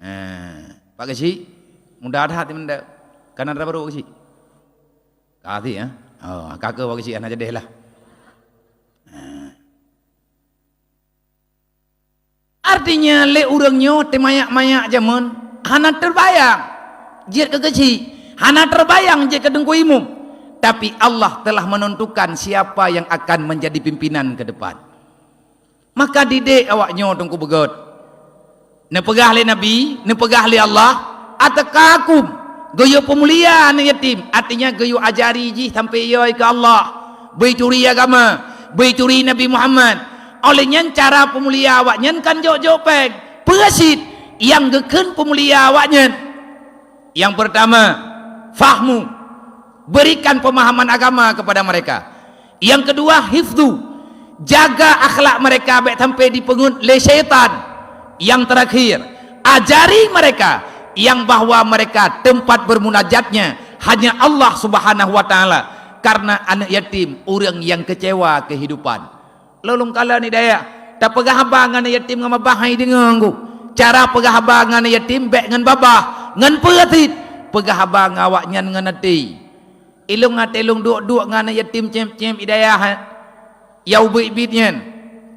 Eh, Pak Geuchik, muda that meunan. Kana dara barô Geuchik? Ka sit, eh? Oh, ka keu Pak Geuchik hana jadeh lah. Eh. Artinya, lé ureuëng nyoe teumayak-mayak jameun hana teubayang jeuet keu Geuchik, hana teubayang jeuet keu teungku imum. Tapi Allah telah menentukan siapa yang akan menjadi pimpinan ke depan. Maka didik awaknyoe teungku beugöt. Neupeugah lé Nabi, neupeugah lé Allah, "Atqakum," geuyue peumulia aneuk yatim, artinya geuyue ajari jih sampai yö keu Allah, beuturi agama, beuturi Nabi Muhammad. Óh lheueh nyan cara peumulia awaknyan kan jok-jok péng. Peue cit nyang geukheun peumulia awaknyan? Yang pertama, fahmu, berikan pemahaman agama kepada mereka. Yang kedua, hifzu, jaga akhlak mereka bèk sampai dipeungeut lé syaitan. Yang terakhir, ajari mereka yang bahwa mereka tempat bermunajatnya hanya Allah Subhanahu wa Ta'ala, karena aneuk yatim ureuëng nyang keucewa kehidupan. Lôn lôn kalon di dayah, tapeugah haba ngon aneuk yatim ngon babah hai deungoe ngku. Cara peugah haba ngon aneuk yatim bèk ngon babah, ngon peue cit, peugah haba ngon awaknyan ngon até. Ilôn até lôn duek-duek ngon aneuk yatim cém-cém i dayah, eh. Ya ubit-bit nyan.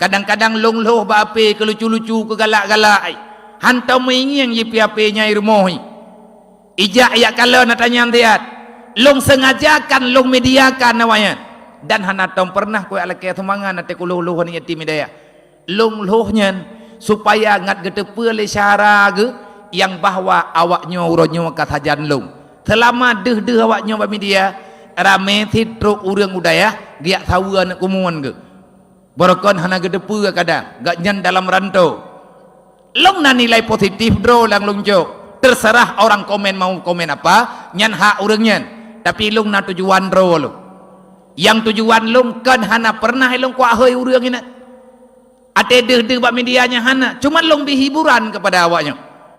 Kadang-kadang lôn lhôh bak ape keu lucu-lucu, keu galak-galak, eh. Hantom meuingieng jih pih ape nyan i rumoh, eh. Ijak jak kalon ata nyan siat. Lôn sengajakan, lôn mediakan awaknyan. Dan hana tom pernah kuyak lakée sumbangan ateueh ulôh-ulôh aneuk yatim di dayah. Lôn lhôh nyan supaya ngat geuteupeue lé syedara geuh nyang bahwa awak nyoe uroe nyoe ka sajan lôn. Seulama deuh-deuh awak nyoe bak media, ramé cit trok ureuëng u dayah geujak saweue aneuk keumuen geuh. Barokon hana geuteupeue kadang, gobnyan dalam rantô. Lôn na nilai positif droe nyang lôn cok. Terserah orang komen mau komen apa, nyan hak ureuëng nyan. Tapi lôn na tujuan droe lôn. Nyang tujuan lôn kon hana pernah lôn kuak hôi ureuëng inan. Até deuh-deuh bak media nyan hana, cuma lôn bri hiburan kepada awak nyoe.